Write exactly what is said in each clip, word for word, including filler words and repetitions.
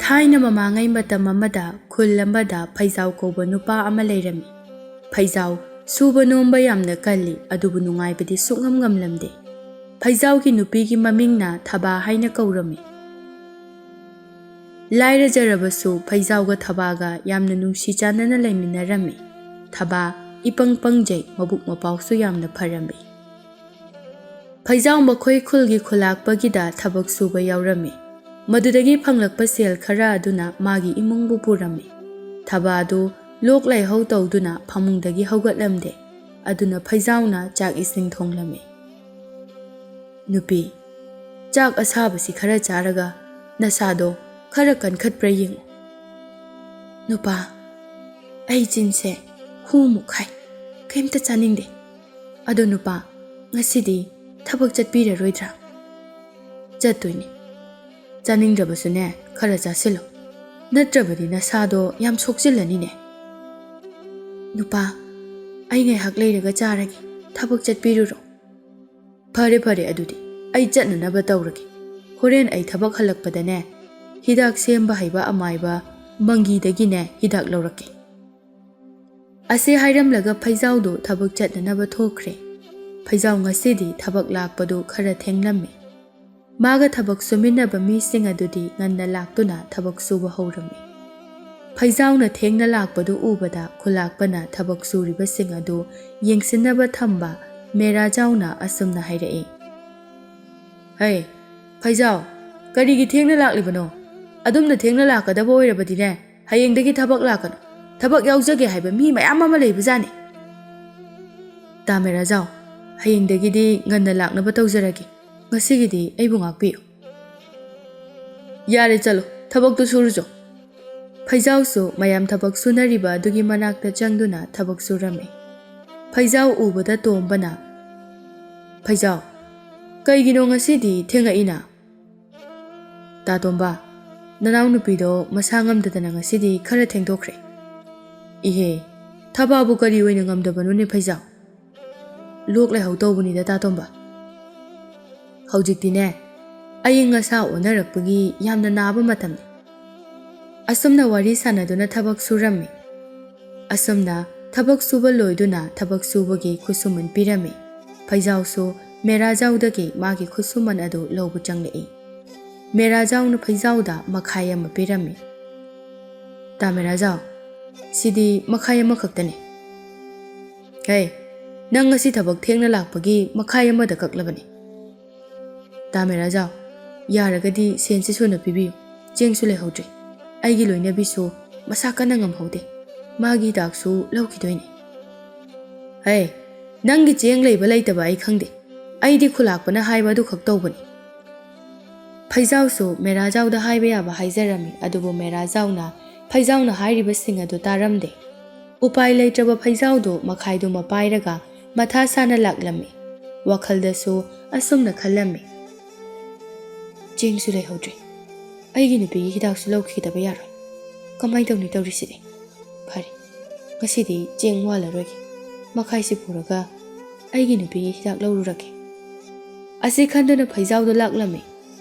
ꯊꯥꯏꯅ ꯃꯃꯥꯡꯉꯩ ꯃꯇꯝ ꯑꯃꯗ ꯈꯨꯜ ꯑꯃꯗ ꯐꯩꯖꯥꯎ ꯀꯧꯕ ꯅꯨꯄꯥ ꯑꯃ ꯂꯩꯔꯝꯃꯤ꯫ ꯐꯩꯖꯥꯎ ꯁꯨꯕ ꯅꯣꯝꯕ ꯌꯥꯝꯅ ꯀꯜꯂꯤ, ꯑꯗꯨꯕꯨ ꯅꯨꯡꯉꯥꯏꯕꯗꯤ ꯁꯨꯡꯉꯝ ꯉꯝꯂꯝꯗꯦ꯫ ꯐꯩꯖꯥꯎꯒꯤ ꯅꯨꯄꯤꯒꯤ ꯃꯃꯤꯡꯅ ꯊꯕꯥ ꯍꯥꯏꯅ ꯀꯧꯔꯝꯃꯤ꯫ ꯂꯥꯏꯔꯖꯔꯕꯁꯨ ꯐꯩꯖꯥꯎꯒ ꯊꯕꯥꯒ ꯌꯥꯝꯅ ꯅꯨꯡꯁꯤ ꯆꯥꯟꯅꯅ ꯂꯩꯃꯤꯟꯅꯔꯝꯃꯤ꯫ ꯊꯕꯥ ꯏꯄꯪ ꯄꯪꯖꯩ, ꯃꯕꯨꯛ ꯃꯄꯥꯎꯁꯨ ꯌꯥꯝꯅ ꯐꯔꯝꯃꯤ꯫ ꯐꯩꯖꯥꯎ ꯃꯈꯣꯏ ꯈꯨꯜꯒꯤ ꯈꯨꯂꯥꯛꯄꯒꯤꯗ ꯊꯕꯛ ꯁꯨꯕ ꯌꯥꯎꯔꯝꯃꯤ꯫ ꯃꯗꯨꯗꯒꯤ ꯐꯪꯂꯛꯄ ꯁꯦꯜ ꯈꯔ ꯑꯗꯨꯅ ꯃꯥꯒꯤ ꯏꯃꯨꯡꯕꯨ ꯄꯨꯔꯝꯃꯤ꯫ ꯊꯕꯥꯗꯨ ꯂꯣꯛ ꯂꯥꯏꯍꯧ ꯇꯧꯗꯨꯅ ꯐꯃꯨꯡꯗꯒꯤ ꯍꯧꯒꯠꯂꯝꯗꯦ꯫ ꯑꯗꯨꯅ ꯐꯩꯖꯥꯎꯅ ꯆꯥꯛ ꯏꯁꯤꯡ ꯊꯣꯡꯂꯝꯃꯤ꯫ "ꯅꯨꯄꯤ, ꯆꯥꯛ ꯑꯁꯥꯕꯁꯤ ꯈꯔ ꯆꯥꯔꯒ ꯅꯁꯥꯗꯣ ꯈꯔ ꯀꯟꯈꯠꯄ꯭ꯔꯥ ꯌꯦꯡꯉꯨ꯫" "ꯅꯨꯄꯥ, ꯑꯩ ꯆꯤꯟꯁꯦ ꯍꯨꯃꯨꯛ ꯍꯥꯏ, ꯀꯩꯝꯇ ꯆꯥꯅꯤꯡꯗꯦ꯫ ꯑꯗꯣ ꯅꯨꯄꯥ, ꯉꯁꯤꯗꯤ ꯊꯕꯛ ꯆꯠꯄꯤꯔꯔꯣꯏꯗ꯭ꯔꯥ?" "ꯆꯠꯇꯣꯏꯅꯤ꯫ ꯆꯥꯅꯤꯡꯗ꯭ꯔꯕꯁꯨꯅꯦ, ꯈꯔ ꯆꯥꯁꯤꯜꯂꯣ꯫ ꯅꯠꯇ꯭ꯔꯕꯗꯤ ꯅꯁꯥꯗꯣ ꯌꯥꯝ ꯁꯣꯛꯆꯤꯜꯂꯅꯤꯅꯦ꯫" "ꯅꯨꯄꯥ, ꯑꯩ ꯉꯥꯏꯍꯥꯛ ꯂꯩꯔꯒ ꯆꯥꯔꯒꯦ꯫ ꯊꯕꯛ ꯆꯠꯄꯤꯔꯨꯔꯣ꯫" "ꯐꯔꯦ ꯐꯔꯦ, ꯑꯗꯨꯗꯤ ꯑꯩ ꯆꯠꯅꯅꯕ ꯇꯧꯔꯒꯦ꯫ ꯍꯣꯔꯦꯟ ꯑꯩ ꯊꯕꯛ ꯍꯜꯂꯛꯄꯗꯅꯦ, ꯍꯤꯗꯥꯛ ꯁꯦꯝꯕ ꯍꯩꯕ ꯑꯃꯥꯏꯕ ꯃꯪꯒꯤꯗꯒꯤꯅꯦ ꯍꯤꯗꯥꯛ ꯂꯧꯔꯛꯀꯦ꯫" ꯑꯁꯤ ꯍꯥꯏꯔꯝꯂꯒ ꯐꯩꯖꯥꯎꯗꯨ ꯊꯕꯛ ꯆꯠꯅꯅꯕ ꯊꯣꯛꯈ꯭ꯔꯦ꯫ ꯐꯩꯖꯥꯎ ꯉꯁꯤꯗꯤ ꯊꯕꯛ ꯂꯥꯛꯄꯗꯨ ꯈꯔ ꯊꯦꯡꯂꯝꯃꯤ꯫ ꯃꯥꯒ ꯊꯕꯛ ꯁꯨꯃꯤꯟꯅꯕ ꯃꯤꯁꯤꯡ ꯑꯗꯨꯗꯤ ꯉꯟꯅ ꯂꯥꯛꯇꯨꯅ ꯊꯕꯛ ꯁꯨꯕ ꯍꯧꯔꯝꯃꯤ꯫ ꯐꯩꯖꯥꯎꯅ ꯊꯦꯡꯅ ꯂꯥꯛꯄꯗꯨ ꯎꯕꯗ ꯈꯨꯂꯥꯛꯄꯅ ꯊꯕꯛ ꯁꯨꯔꯤꯕꯁꯤꯡ ꯑꯗꯨ ꯌꯦꯡꯁꯤꯟꯅꯕ ꯊꯝꯕ ꯃꯦꯔꯥꯖꯥꯎꯅ ꯑꯁꯨꯝꯅ ꯍꯥꯏꯔꯛꯏ, "ꯍꯩ, ꯐꯩꯖꯥꯎ, ꯀꯔꯤꯒꯤ ꯊꯦꯡꯅ ꯂꯥꯛꯂꯤꯕꯅꯣ? ꯑꯗꯨꯝꯅ ꯊꯦꯡꯅ ꯂꯥꯛꯀꯗꯕ ꯑꯣꯏꯔꯕꯗꯤꯅꯦ, ꯍꯌꯦꯡꯗꯒꯤ ꯊꯕꯛ ꯂꯥꯛꯀꯅꯨ꯫ ꯊꯕꯛ ꯌꯥꯎꯖꯒꯦ ꯍꯥꯏꯕ ꯃꯤ ꯃꯌꯥꯝ ꯑꯃ ꯂꯩꯕꯖꯥꯠꯅꯤ꯫" "ꯇꯥ ꯃꯦꯔꯥꯖꯥꯎ, ꯍꯌꯦꯡꯗꯒꯤꯗꯤ ꯉꯟꯅ ꯂꯥꯛꯅꯕ ꯇꯧꯖꯔꯒꯦ꯫ ꯉꯁꯤꯒꯤꯗꯤ ꯑꯩꯕꯨ ꯉꯥꯛꯄꯤꯌꯨ꯫" "ꯌꯥꯔꯦ, ꯆꯠꯂꯣ, ꯊꯕꯛꯇꯨ ꯁꯨꯔꯨꯆꯣ꯫" ꯐꯩꯖꯥꯎꯁꯨ ꯃꯌꯥꯝ ꯊꯕꯛ ꯁꯨꯅꯔꯤꯕ ꯑꯗꯨꯒꯤ ꯃꯅꯥꯛꯇ ꯆꯪꯗꯨꯅ ꯊꯕꯛ ꯁꯨꯔꯝꯃꯤ꯫ ꯐꯩꯖꯥꯎ ꯎꯕꯗ ꯇꯣꯝꯕꯅ, "ꯐꯩꯖꯥꯎ, ꯀꯩꯒꯤꯅꯣ ꯉꯁꯤꯗꯤ ꯊꯦꯡꯉꯛꯏꯅ?" "ꯇꯥ ꯇꯣꯝꯕ, ꯅꯅꯥꯎꯅꯨꯄꯤꯗꯣ ꯃꯁꯥ ꯉꯝꯗꯗꯅ ꯉꯁꯤꯗꯤ ꯈꯔ ꯊꯦꯡꯗꯣꯛꯈ꯭ꯔꯦ꯫" "ꯏꯍꯦ, ꯊꯕꯥꯕꯨ ꯀꯔꯤ ꯑꯣꯏꯅ ꯉꯝꯗꯕꯅꯣꯅꯦ ꯐꯩꯖꯥꯎ?" "ꯂꯣꯛ ꯂꯥꯏꯍꯧ ꯇꯧꯕꯅꯤꯗ ꯇꯥ ꯇꯣꯝꯕ꯫ ꯍꯧꯖꯤꯛꯇꯤꯅꯦ, ꯑꯏꯪ ꯑꯁꯥ ꯑꯣꯟꯅꯔꯛꯄꯒꯤ ꯌꯥꯝꯅ ꯅꯥꯕ ꯃꯇꯝꯅꯤ꯫ ꯑꯁꯨꯝꯅ ꯋꯥꯔꯤ ꯁꯥꯟꯅꯗꯨꯅ ꯊꯕꯛ ꯁꯨꯔꯝꯃꯤ꯫ ꯑꯁꯨꯝꯅ ꯊꯕꯛ ꯁꯨꯕ ꯂꯣꯏꯗꯨꯅ ꯊꯕꯛ ꯁꯨꯕꯒꯤ ꯈꯨꯠꯁꯨꯃꯟ ꯄꯤꯔꯝꯃꯤ꯫ ꯐꯩꯖꯥꯎꯁꯨ ꯃꯦꯔꯥꯖꯥꯎꯗꯒꯤ ꯃꯥꯒꯤ ꯈꯨꯠꯁꯨꯃꯟ ꯑꯗꯨ ꯂꯧꯕ ꯆꯪꯂꯛꯏ꯫ ꯃꯦꯔꯥꯖꯥꯎꯅ ꯐꯩꯖꯥꯎꯗ ꯃꯈꯥꯏ ꯑꯃ ꯄꯤꯔꯝꯃꯤ꯫ "ꯇꯥ ꯃꯦꯔꯥꯖꯥꯎ, ꯁꯤꯗꯤ ꯃꯈꯥꯏ ꯑꯃꯈꯛꯇꯅꯤ꯫" "ꯍꯦ, ꯅꯪ ꯉꯁꯤ ꯊꯕꯛ ꯊꯦꯡꯅ ꯂꯥꯛꯄꯒꯤ ꯃꯈꯥꯏ ꯑꯃꯗ ꯀꯛꯂꯕꯅꯤ꯫" "ꯇꯥ ꯃꯦꯔꯥꯖꯥꯎ, ꯌꯥꯔꯒꯗꯤ ꯁꯦꯟꯁꯤ ꯁꯨꯅ ꯄꯤꯕꯤꯌꯨ꯫ ꯆꯦꯡꯁꯨ ꯂꯩꯍꯧꯗ꯭ꯔꯦ꯫ ꯑꯩꯒꯤ ꯂꯣꯏꯅꯕꯤꯁꯨ ꯃꯁꯥ ꯀꯟꯅ ꯉꯝꯍꯧꯗꯦ꯫ ꯃꯥꯒꯤ ꯍꯤꯗꯥꯛꯁꯨ ꯂꯧꯈꯤꯗꯣꯏꯅꯦ꯫" "ꯍꯦ, ꯅꯪꯒꯤ ꯆꯦꯡ ꯂꯩꯕ ꯂꯩꯇꯕ ꯑꯩ ꯈꯪꯗꯦ꯫ ꯑꯩꯗꯤ ꯈꯨꯂꯥꯛꯄꯅ ꯍꯥꯏꯕ ꯑꯗꯨꯈꯛ ꯇꯧꯕꯅꯤ꯫" ꯐꯩꯖꯥꯎꯁꯨ ꯃꯦꯔꯥꯖꯥꯎꯗ ꯍꯥꯏꯕ ꯌꯥꯕ ꯍꯥꯏꯖꯔꯝꯃꯤ, ꯑꯗꯨꯕꯨ ꯃꯦꯔꯥꯖꯥꯎꯅ ꯐꯩꯖꯥꯎꯅ ꯍꯥꯏꯔꯤꯕꯁꯤꯡ ꯑꯗꯨ ꯇꯥꯔꯝꯗꯦ꯫ ꯎꯄꯥꯏ ꯂꯩꯇ꯭ꯔꯕ ꯐꯩꯖꯥꯎꯗꯨ ꯃꯈꯥꯏꯗꯨꯃ ꯄꯥꯏꯔꯒ ꯃꯊꯥ ꯁꯥꯅ ꯂꯥꯛꯂꯝꯃꯤ꯫ ꯋꯥꯈꯜꯗꯁꯨ ꯑꯁꯨꯝꯅ ꯈꯜꯂꯝꯃꯤ, "ꯆꯦꯡꯁꯨ ꯂꯩꯍꯧꯗ꯭ꯔꯦ, ꯑꯩꯒꯤ ꯅꯨꯄꯤꯒꯤ ꯍꯤꯗꯥꯛꯁꯨ ꯂꯧꯈꯤꯗꯕ ꯌꯥꯔꯣꯏ꯫ ꯀꯃꯥꯏꯅ ꯇꯧꯅꯤ ꯇꯧꯔꯤꯁꯤꯗꯤ? ꯐꯔꯦ, ꯉꯁꯤꯗꯤ ꯆꯦꯡ ꯋꯥꯜꯂꯔꯣꯏꯒꯦ꯫ ꯃꯈꯥꯏꯁꯤ ꯄꯨꯔꯒ ꯑꯩꯒꯤ ꯅꯨꯄꯤꯒꯤ ꯍꯤꯗꯥꯛ ꯂꯧꯔꯨꯔꯒꯦ꯫" ꯑꯁꯤ ꯈꯟꯗꯨꯅ ꯐꯩꯖꯥꯎꯗ ꯂꯥꯛꯂꯝꯃꯤ꯫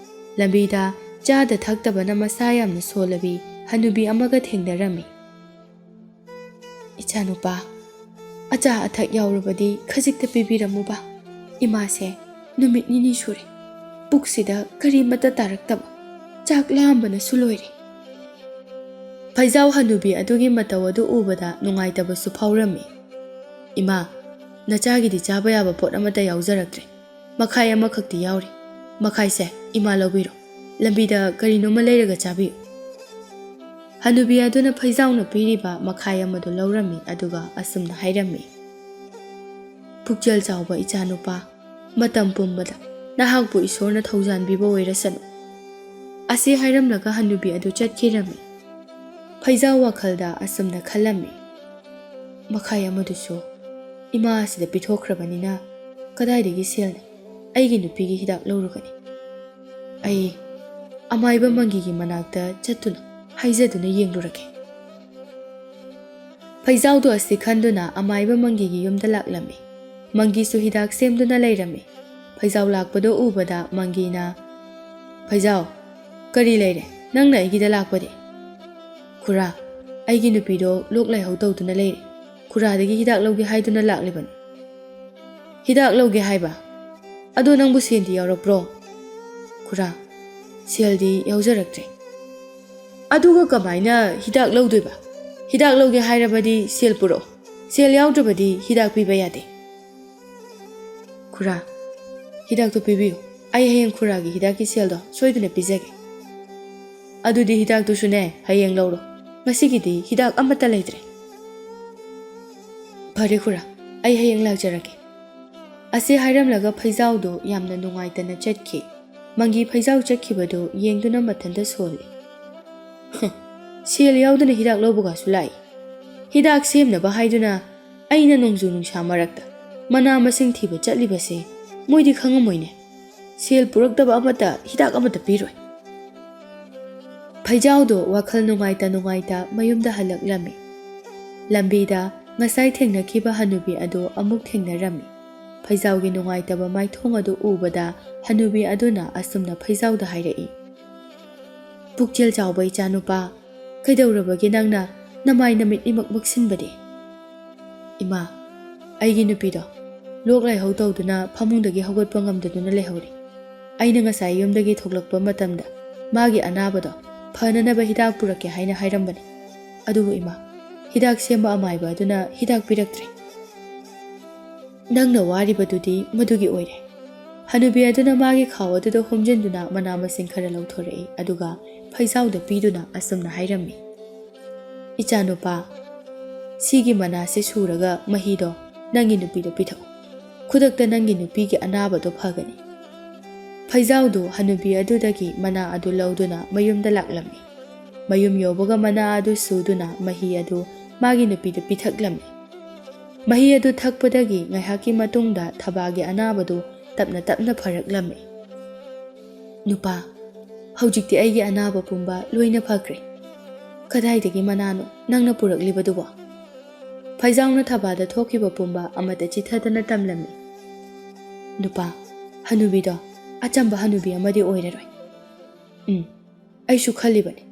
ꯂꯝꯕꯤꯗ ꯆꯥꯗ ꯊꯛꯇꯕꯅ ꯃꯁꯥ ꯌꯥꯝꯅ ꯁꯣꯜꯂꯕꯤ ꯍꯅꯨꯕꯤ ꯑꯃꯒ ꯊꯦꯡꯅꯔꯝꯃꯤ꯫ "ꯏꯆꯥꯅꯨꯄꯥ, ꯑꯆꯥ ꯑꯊꯛ ꯌꯥꯎꯔꯕꯗꯤ ꯈꯖꯤꯛꯇ ꯄꯤꯕꯤꯔꯝꯃꯨꯕ꯫ ꯏꯃꯥꯁꯦ ꯅꯨꯃꯤꯠ ꯅꯤꯅꯤ ꯁꯨꯔꯦ ꯄꯨꯛꯁꯤꯗ ꯀꯔꯤꯃꯠꯇ ꯇꯥꯔꯛꯇꯕ, ꯆꯥꯛ ꯂꯥꯝꯕꯅꯁꯨ ꯂꯣꯏꯔꯦ꯫" ꯐꯩꯖꯥꯎ ꯍꯅꯨꯕꯤ ꯑꯗꯨꯒꯤ ꯃꯇꯧ ꯑꯗꯨ ꯎꯕꯗ ꯅꯨꯡꯉꯥꯏꯇꯕꯁꯨ ꯐꯥꯎꯔꯝꯃꯤ꯫ "ꯏꯃꯥ, ꯅꯆꯥꯒꯤꯗꯤ ꯆꯥꯕ ꯌꯥꯕ ꯄꯣꯠ ꯑꯃꯠꯇ ꯌꯥꯎꯖꯔꯛꯇ꯭ꯔꯦ꯫ ꯃꯈꯥꯏ ꯑꯃꯈꯛꯇꯤ ꯌꯥꯎꯔꯤ꯫ ꯃꯈꯥꯏꯁꯦ ꯏꯃꯥ ꯂꯧꯕꯤꯔꯣ꯫ ꯂꯝꯕꯤꯗ ꯀꯔꯤꯅꯣꯃ ꯂꯩꯔꯒ ꯆꯥꯕꯤꯌꯨ꯫" ꯍꯅꯨꯕꯤ ꯑꯗꯨꯅ ꯐꯩꯖꯥꯎꯅ ꯄꯤꯔꯤꯕ ꯃꯈꯥꯏ ꯑꯃꯗꯨ ꯂꯧꯔꯝꯃꯤ, ꯑꯗꯨꯒ ꯑꯁꯨꯝꯅ ꯍꯥꯏꯔꯝꯃꯤ, "ꯄꯨꯛꯆꯦꯜ ꯆꯥꯎꯕ ꯏꯆꯥꯅꯨꯄꯥ, ꯃꯇꯝ ꯄꯨꯝꯕꯗ ꯅꯍꯥꯛꯄꯨ ꯏꯁꯣꯔꯅ ꯊꯧꯖꯥꯟꯕꯤꯕ ꯑꯣꯏꯔꯁꯅꯨ꯫" ꯑꯁꯤ ꯍꯥꯏꯔꯝꯂꯒ ꯍꯅꯨꯕꯤ ꯑꯗꯨ ꯆꯠꯈꯤꯔꯝꯃꯤ꯫ ꯐꯩꯖꯥꯎ ꯋꯥꯈꯜꯗ ꯑꯁꯨꯝꯅ ꯈꯜꯂꯝꯃꯤ, "ꯃꯈꯥꯏ ꯑꯃꯗꯨꯁꯨ ꯏꯃꯥ ꯑꯁꯤꯗ ꯄꯤꯊꯣꯛꯈ꯭ꯔꯕꯅꯤꯅ ꯀꯗꯥꯏꯗꯒꯤ ꯁꯦꯜꯅ ꯑꯩꯒꯤ ꯅꯨꯄꯤꯒꯤ ꯍꯤꯗꯥꯛ ꯂꯧꯔꯨꯒꯅꯤ? ꯑꯩ ꯑꯃꯥꯏꯕ ꯃꯪꯒꯤꯒꯤ ꯃꯅꯥꯛꯇ ꯆꯠꯇꯨꯅ ꯍꯥꯏꯖꯗꯨꯅ ꯌꯦꯡꯂꯨꯔꯒꯦ꯫" ꯐꯩꯖꯥꯎꯗꯣ ꯑꯁꯤ ꯈꯟꯗꯨꯅ ꯑꯃꯥꯏꯕ ꯃꯪꯒꯤꯒꯤ ꯌꯨꯝꯗ ꯂꯥꯛꯂꯝꯃꯤ꯫ ꯃꯪꯒꯤꯁꯨ ꯍꯤꯗꯥꯛ ꯁꯦꯝꯗꯨꯅ ꯂꯩꯔꯝꯃꯤ꯫ ꯐꯩꯖꯥꯎ ꯂꯥꯛꯄꯗꯣ ꯎꯕꯗ ꯃꯪꯒꯤꯅ, "ꯐꯩꯖꯥꯎ, ꯀꯔꯤ ꯂꯩꯔꯦ? ꯅꯪꯅ ꯑꯩꯒꯤꯗ ꯂꯥꯛꯄꯗꯤ?" "ꯈꯨꯔꯥ, ꯑꯩꯒꯤ ꯅꯨꯄꯤꯗꯣ ꯂꯣꯛ ꯂꯥꯏꯍꯧ ꯇꯧꯗꯨꯅ ꯂꯩꯔꯦ꯫ ꯈꯨꯔꯥꯗꯒꯤ ꯍꯤꯗꯥꯛ ꯂꯧꯒꯦ ꯍꯥꯏꯗꯨꯅ ꯂꯥꯛꯂꯤꯕꯅꯤ꯫" "ꯍꯤꯗꯥꯛ ꯂꯧꯒꯦ ꯍꯥꯏꯕ? ꯑꯗꯣ ꯅꯪꯕꯨ ꯁꯦꯟꯗꯤ ꯌꯥꯎꯔꯛꯄ꯭ꯔꯣ?" "ꯈꯨꯔꯥ, ꯁꯦꯜꯗꯤ ꯌꯥꯎꯖꯔꯛꯇ꯭ꯔꯦ꯫" "ꯑꯗꯨꯒ ꯀꯃꯥꯏꯅ ꯍꯤꯗꯥꯛ ꯂꯧꯗꯣꯏꯕ? ꯍꯤꯗꯥꯛ ꯂꯧꯒꯦ ꯍꯥꯏꯔꯕꯗꯤ ꯁꯦꯜ ꯄꯨꯔꯛꯑꯣ꯫ ꯁꯦꯜ ꯌꯥꯎꯗ꯭ꯔꯕꯗꯤ ꯍꯤꯗꯥꯛ ꯄꯤꯕ ꯌꯥꯗꯦ꯫" "ꯈꯨꯔꯥ, ꯍꯤꯗꯥꯛꯇꯨ ꯄꯤꯕꯤꯌꯨ꯫ ꯑꯩ ꯍꯌꯦꯡ ꯈꯨꯔꯥꯒꯤ ꯍꯤꯗꯥꯛꯀꯤ ꯁꯦꯜꯗꯣ ꯁꯣꯏꯗꯅ ꯄꯤꯖꯒꯦ꯫" "ꯑꯗꯨꯗꯤ ꯍꯤꯗꯥꯛꯇꯨꯁꯨꯅꯦ, ꯍꯌꯦꯡ ꯂꯧꯔꯣ꯫ ꯉꯁꯤꯒꯤꯗꯤ ꯍꯤꯗꯥꯛ ꯑꯃꯠꯇ ꯂꯩꯇ꯭ꯔꯦ꯫" "ꯐꯔꯦ ꯈꯨꯔꯥ, ꯑꯩ ꯍꯌꯦꯡ ꯂꯥꯛꯆꯔꯒꯦ꯫" ꯑꯁꯤ ꯍꯥꯏꯔꯝꯂꯒ ꯐꯩꯖꯥꯎꯗꯣ ꯌꯥꯝꯅ ꯅꯨꯡꯉꯥꯏꯇꯅ ꯆꯠꯈꯤ꯫ ꯃꯪꯒꯤ ꯐꯩꯖꯥꯎ ꯆꯠꯈꯤꯕꯗꯨ ꯌꯦꯡꯗꯨꯅ ꯃꯊꯟꯇ ꯁꯣꯜꯂꯤ꯫ "ꯍ, ꯁꯦꯜ ꯌꯥꯎꯗꯅ ꯍꯤꯗꯥꯛ ꯂꯧꯕꯒꯁꯨ ꯂꯥꯛꯏ꯫ ꯍꯤꯗꯥꯛ ꯁꯦꯝꯅꯕ ꯍꯥꯏꯗꯨꯅ ꯑꯩꯅ ꯅꯣꯡꯖꯨ ꯅꯨꯡꯁꯥ ꯃꯔꯛꯇ ꯃꯅꯥ ꯃꯁꯤꯡ ꯊꯤꯕ ꯆꯠꯂꯤꯕꯁꯦ ꯃꯣꯏꯗꯤ ꯈꯪꯉꯝꯃꯣꯏꯅꯦ꯫ ꯁꯦꯜ ꯄꯨꯔꯛꯇꯕ ꯑꯃꯠꯇ ꯍꯤꯗꯥꯛ ꯑꯃꯠꯇ ꯄꯤꯔꯣꯏ꯫" ꯐꯩꯖꯥꯎꯗꯣ ꯋꯥꯈꯜ ꯅꯨꯡꯉꯥꯏꯇ ꯅꯨꯡꯉꯥꯏꯇ ꯃꯌꯨꯝꯗ ꯍꯜꯂꯛꯂꯝꯃꯤ꯫ ꯂꯝꯕꯤꯗ ꯉꯁꯥꯏ ꯊꯦꯡꯅꯈꯤꯕ ꯍꯅꯨꯕꯤ ꯑꯗꯨ ꯑꯃꯨꯛ ꯊꯦꯡꯅꯔꯝꯃꯤ꯫ ꯐꯩꯖꯥꯎꯒꯤ ꯅꯨꯡꯉꯥꯏꯇꯕ ꯃꯥꯏꯊꯣꯡ ꯑꯗꯨ ꯎꯕꯗ ꯍꯅꯨꯕꯤ ꯑꯗꯨꯅ ꯑꯁꯨꯝꯅ ꯐꯩꯖꯥꯎꯗ ꯍꯥꯏꯔꯛꯏ, "ꯄꯨꯛꯆꯦꯜ ꯆꯥꯎꯕ ꯏꯆꯥꯅꯨꯄꯥ, ꯀꯩꯗꯧꯔꯕꯒꯦ ꯅꯪꯅ ꯅꯃꯥꯏ ꯅꯃꯤꯠ ꯏꯃꯛ ꯃꯛꯁꯤꯟꯕꯗꯤ?" "ꯏꯃꯥ, ꯑꯩꯒꯤ ꯅꯨꯄꯤꯗꯣ ꯂꯣꯛ ꯂꯥꯏꯍꯧ ꯇꯧꯗꯨꯅ ꯐꯃꯨꯡꯗꯒꯤ ꯍꯧꯒꯠꯄ ꯉꯝꯗꯗꯨꯅ ꯂꯩꯍꯧꯔꯤ꯫ ꯑꯩꯅ ꯉꯁꯥꯏ ꯌꯨꯝꯗꯒꯤ ꯊꯣꯛꯂꯛꯄ ꯃꯇꯝꯗ ꯃꯥꯒꯤ ꯑꯅꯥꯕꯗꯣ ꯐꯅꯅꯕ ꯍꯤꯗꯥꯛ ꯄꯨꯔꯛꯀꯦ ꯍꯥꯏꯅ ꯍꯥꯏꯔꯝꯕꯅꯤ꯫ ꯑꯗꯨꯕꯨ ꯏꯃꯥ, ꯍꯤꯗꯥꯛ ꯁꯦꯝꯕ ꯑꯃꯥꯏꯕ ꯑꯗꯨꯅ ꯍꯤꯗꯥꯛ ꯄꯤꯔꯛꯇ꯭ꯔꯦ꯫ ꯅꯪꯅ ꯋꯥꯔꯤꯕꯗꯨꯗꯤ ꯃꯗꯨꯒꯤ ꯑꯣꯏꯔꯦ꯫" ꯍꯅꯨꯕꯤ ꯑꯗꯨꯅ ꯃꯥꯒꯤ ꯈꯥꯎ ꯑꯗꯨꯗ ꯍꯨꯝꯖꯤꯟꯗꯨꯅ ꯃꯅꯥ ꯃꯁꯤꯡ ꯈꯔ ꯂꯧꯊꯣꯔꯛꯏ, ꯑꯗꯨꯒ ꯐꯩꯖꯥꯎꯗ ꯄꯤꯗꯨꯅ ꯑꯁꯨꯝꯅ ꯍꯥꯏꯔꯝꯃꯤ, "ꯏꯆꯥꯅꯨꯄꯥ, ꯁꯤꯒꯤ ꯃꯅꯥꯁꯦ ꯁꯨꯔꯒ ꯃꯍꯤꯗꯣ ꯅꯪꯒꯤ ꯅꯨꯄꯤꯗ ꯄꯤꯊꯛꯎ꯫ ꯈꯨꯗꯛꯇ ꯅꯪꯒꯤ ꯅꯨꯄꯤꯒꯤ ꯑꯅꯥꯕꯗꯣ ꯐꯒꯅꯤ꯫" ꯐꯩꯖꯥꯎꯗꯨ ꯍꯅꯨꯕꯤ ꯑꯗꯨꯗꯒꯤ ꯃꯅꯥ ꯑꯗꯨ ꯂꯧꯗꯨꯅ ꯃꯌꯨꯝꯗ ꯂꯥꯛꯂꯝꯃꯤ꯫ ꯃꯌꯨꯝ ꯌꯧꯕꯒ ꯃꯅꯥ ꯑꯗꯨ ꯁꯨꯗꯨꯅ ꯃꯍꯤ ꯑꯗꯨ ꯃꯥꯒꯤ ꯅꯨꯄꯤꯗ ꯄꯤꯊꯛꯂꯝꯃꯤ꯫ ꯃꯍꯤ ꯑꯗꯨ ꯊꯛꯄꯗꯒꯤ ꯉꯥꯏꯍꯥꯛꯀꯤ ꯃꯇꯨꯡꯗ ꯊꯕꯥꯒꯤ ꯑꯅꯥꯕꯗꯨ ꯇꯞꯅ ꯇꯞꯅ ꯐꯔꯛꯂꯝꯃꯤ꯫ "ꯅꯨꯄꯥ, ꯍꯧꯖꯤꯛꯇꯤ ꯑꯩꯒꯤ ꯑꯅꯥꯕ ꯄꯨꯝꯕ ꯂꯣꯏꯅ ꯐꯈ꯭ꯔꯦ꯫ ꯀꯗꯥꯏꯗꯒꯤ ꯃꯅꯥꯅꯣ ꯅꯪꯅ ꯄꯨꯔꯛꯂꯤꯕꯗꯨꯕꯣ?" ꯐꯩꯖꯥꯎꯅ ꯊꯕꯥꯗ ꯊꯣꯛꯈꯤꯕ ꯄꯨꯝꯕ ꯑꯃꯠꯇ ꯆꯤꯊꯗꯅ ꯇꯝꯂꯝꯃꯤ꯫ "ꯅꯨꯄꯥ, ꯍꯅꯨꯕꯤꯗꯣ ꯑꯆꯝꯕ ꯍꯅꯨꯕꯤ ꯑꯃꯗꯤ ꯑꯣꯏꯔꯔꯣꯏ꯫" "ꯎꯝ, ꯑꯩꯁꯨ ꯈꯜꯂꯤꯕꯅꯤ꯫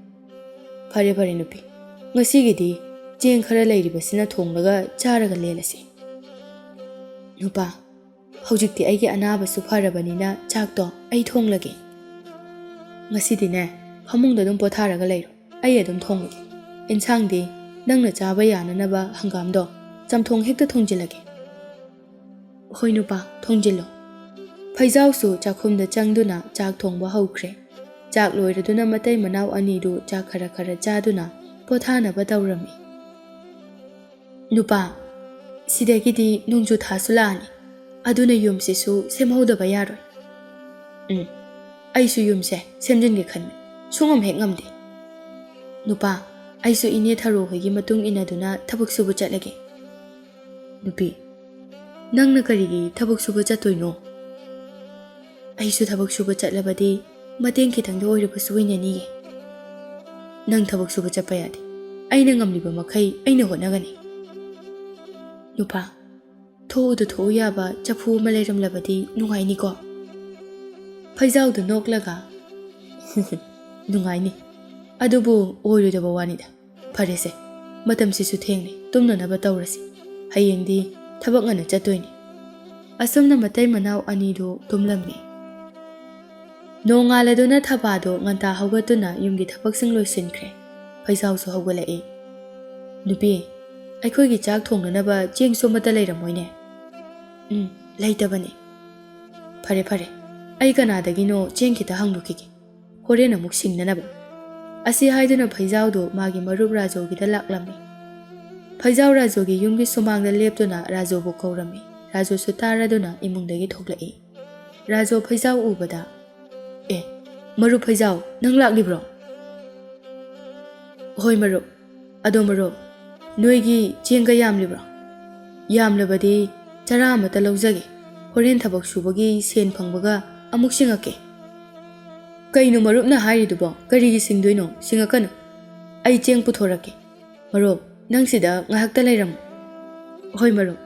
ꯐꯔꯦ, ꯐꯔꯦ ꯅꯨꯄꯤ, "ꯉꯁꯤꯒꯤꯗꯤ ꯆꯦꯡ ꯈꯔ ꯂꯩꯔꯤꯕꯁꯤꯅ ꯊꯣꯡꯂꯒ ꯆꯥꯔꯒ ꯂꯦꯜꯂꯁꯤ꯫" "ꯅꯨꯄꯥ, ꯍꯧꯖꯤꯛꯇꯤ ꯑꯩꯒꯤ ꯑꯅꯥꯕꯁꯨ ꯐꯔꯕꯅꯤꯅ ꯆꯥꯛꯇꯣ ꯑꯩ ꯊꯣꯡꯂꯒꯦ꯫ ꯉꯁꯤꯗꯤꯅꯦ, ꯐꯃꯨꯡꯗ ꯑꯗꯨꯝ ꯄꯣꯊꯥꯔꯒ ꯂꯩꯔꯣ, ꯑꯩ ꯑꯗꯨꯝ ꯊꯣꯡꯂꯒꯦ꯫ ꯏꯟꯁꯥꯡꯗꯤ ꯅꯪꯅ ꯆꯥꯕ ꯌꯥꯅꯅꯕ ꯍꯪꯒꯥꯝꯗꯣ ꯆꯝꯊꯣꯡ ꯍꯦꯛꯇ ꯊꯣꯡꯖꯤꯜꯂꯒꯦ꯫" "ꯍꯣꯏ ꯅꯨꯄꯥ, ꯊꯣꯡꯖꯤꯜꯂꯣ꯫" ꯐꯩꯖꯥꯎꯁꯨ ꯆꯥꯛꯈꯨꯝꯗ ꯆꯪꯗꯨꯅ ꯆꯥꯛ ꯊꯣꯡꯕ ꯍꯧꯈ꯭ꯔꯦ꯫ ꯆꯥꯛ ꯂꯣꯏꯔꯗꯨꯅ ꯃꯇꯩ ꯃꯅꯥꯎ ꯑꯅꯤꯗꯨ ꯆꯥꯛ ꯈꯔ ꯈꯔ ꯆꯥꯗꯨꯅ ꯄꯣꯊꯥꯅꯕ ꯇꯧꯔꯝꯃꯤ꯫ "ꯅꯨꯄꯥ, ꯁꯤꯗꯒꯤꯗꯤ ꯅꯣꯡꯖꯨ ꯊꯥꯁꯨ ꯂꯥꯛꯑꯅꯤ, ꯑꯗꯨꯅ ꯌꯨꯝꯁꯤꯁꯨ ꯁꯦꯝꯍꯧꯗꯕ ꯌꯥꯔꯣꯏ꯫" "ꯎꯝ, ꯑꯩꯁꯨ ꯌꯨꯝꯁꯦ ꯁꯦꯝꯖꯤꯟꯒꯦ ꯈꯟꯕꯅꯤ, ꯁꯨꯡꯉꯝ ꯍꯦꯛ ꯉꯝꯗꯦ꯫" "ꯅꯨꯄꯥ, ꯑꯩꯁꯨ ꯏꯅꯦ ꯊꯔꯣ ꯍꯣꯏꯒꯤ ꯃꯇꯨꯡ ꯏꯟꯅꯗꯨꯅ ꯊꯕꯛ ꯁꯨꯕ ꯆꯠꯂꯒꯦ꯫" "ꯅꯨꯄꯤ, ꯅꯪꯅ ꯀꯔꯤꯒꯤ ꯊꯕꯛ ꯁꯨꯕ ꯆꯠꯇꯣꯏꯅꯣ?" "ꯑꯩꯁꯨ ꯊꯕꯛ ꯁꯨꯕ ꯆꯠꯂꯕꯗꯤ ꯃꯇꯦꯡ ꯈꯤꯇꯪꯗ ꯑꯣꯏꯔꯕꯁꯨ ꯑꯣꯏꯅꯅꯤꯌꯦ꯫" "ꯅꯪ ꯊꯕꯛ ꯁꯨꯕ ꯆꯠꯄ ꯌꯥꯗꯦ, ꯑꯩꯅ ꯉꯝꯂꯤꯕ ꯃꯈꯩ ꯑꯩꯅ ꯍꯣꯠꯅꯒꯅꯤ꯫" "ꯅꯨꯄꯥ, ꯊꯣꯛꯎꯗ ꯊꯣꯛꯎ ꯌꯥꯕ ꯆꯐꯨ ꯑꯃ ꯂꯩꯔꯝꯂꯕꯗꯤ ꯅꯨꯡꯉꯥꯏꯅꯤꯀꯣ?" ꯐꯩꯖꯥꯎꯗꯨ ꯅꯣꯛꯂꯒ, "ꯅꯨꯡꯉꯥꯏꯅꯤ, ꯑꯗꯨꯕꯨ ꯑꯣꯏꯔꯣꯏꯗꯕ ꯋꯥꯅꯤꯗ꯫ ꯐꯔꯦꯁꯦ, ꯃꯇꯝꯁꯤꯁꯨ ꯊꯦꯡꯂꯦ, ꯇꯨꯝꯅꯅꯕ ꯇꯧꯔꯁꯤ꯫ ꯍꯌꯦꯡꯗꯤ ꯊꯕꯛ ꯉꯟꯅ ꯆꯠꯇꯣꯏꯅꯤ꯫" ꯑꯁꯨꯝꯅ ꯃꯇꯩ ꯃꯅꯥꯎ ꯑꯅꯤꯗꯨ ꯇꯨꯝꯂꯝꯃꯤ꯫ ꯅꯣꯡꯉꯥꯜꯂꯗꯨꯅ ꯊꯕꯥꯗꯣ ꯉꯟꯇꯥ ꯍꯧꯒꯠꯇꯨꯅ ꯌꯨꯝꯒꯤ ꯊꯕꯛꯁꯤꯡ ꯂꯣꯏꯁꯤꯟꯈ꯭ꯔꯦ꯫ ꯐꯩꯖꯥꯎꯁꯨ ꯍꯧꯒꯠꯂꯛꯏ꯫ "ꯅꯨꯄꯤ, ꯑꯩꯈꯣꯏꯒꯤ ꯆꯥꯛ ꯊꯣꯡꯅꯅꯕ ꯆꯦꯡꯁꯨ ꯑꯃꯠꯇ ꯂꯩꯔꯝꯃꯣꯏꯅꯦ?" "ꯎꯝ, ꯂꯩꯇꯕꯅꯤ꯫" "ꯐꯔꯦ, ꯐꯔꯦ, ꯑꯩ ꯀꯅꯥꯗꯒꯤꯅꯣ ꯆꯦꯡ ꯈꯤꯇ ꯍꯪꯂꯨꯈꯤꯒꯦ, ꯍꯣꯔꯦꯟ ꯑꯃꯨꯛ ꯁꯤꯡꯅꯅꯕ꯫" ꯑꯁꯤ ꯍꯥꯏꯗꯨꯅ ꯐꯩꯖꯥꯎꯗꯨ ꯃꯥꯒꯤ ꯃꯔꯨꯞ ꯔꯥꯖꯨꯒꯤꯗ ꯂꯥꯛꯂꯝꯃꯤ꯫ ꯐꯩꯖꯥꯎ ꯔꯥꯖꯨꯒꯤ ꯌꯨꯝꯒꯤ ꯁꯨꯃꯥꯡꯗ ꯂꯦꯞꯇꯨꯅ ꯔꯥꯖꯨꯕꯨ ꯀꯧꯔꯝꯃꯤ꯫ ꯔꯥꯖꯨꯁꯨ ꯇꯥꯔꯗꯨꯅ ꯏꯃꯨꯡꯗꯒꯤ ꯊꯣꯛꯂꯛꯏ꯫ ꯔꯥꯖꯨ ꯐꯩꯖꯥꯎ ꯎꯕꯗ, "ꯑꯦ, ꯃꯔꯨꯞ ꯐꯩꯖꯥꯎ, ꯅꯪ ꯂꯥꯛꯂꯤꯕ꯭ꯔꯣ?" "ꯍꯣꯏ ꯃꯔꯨꯞ꯫ ꯑꯗꯣ ꯃꯔꯨꯞ, ꯅꯣꯏꯒꯤ ꯆꯦꯡꯒ ꯌꯥꯝꯂꯤꯕ꯭ꯔꯣ? ꯌꯥꯝꯂꯕꯗꯤ ꯆꯔꯥ ꯑꯃꯠꯇ ꯂꯧꯖꯒꯦ꯫ ꯍꯣꯔꯦꯟ ꯊꯕꯛ ꯁꯨꯕꯒꯤ ꯁꯦꯟ ꯐꯪꯕꯒ ꯑꯃꯨꯛ ꯁꯤꯡꯉꯛꯀꯦ꯫" "ꯀꯩꯅꯣ ꯃꯔꯨꯞꯅ ꯍꯥꯏꯔꯤꯗꯨꯕꯣ? ꯀꯔꯤꯒꯤ ꯁꯤꯡꯗꯣꯏꯅꯣ? ꯁꯤꯡꯉꯛꯀꯅꯨ꯫ ꯑꯩ ꯆꯦꯡ ꯄꯨꯊꯣꯔꯛꯀꯦ꯫ ꯃꯔꯨꯞ, ꯅꯪ ꯁꯤꯗ ꯉꯥꯏꯍꯥꯛꯇ ꯂꯩꯔꯝꯃꯨ꯫" "ꯍꯣꯏ ꯃꯔꯨꯞ꯫"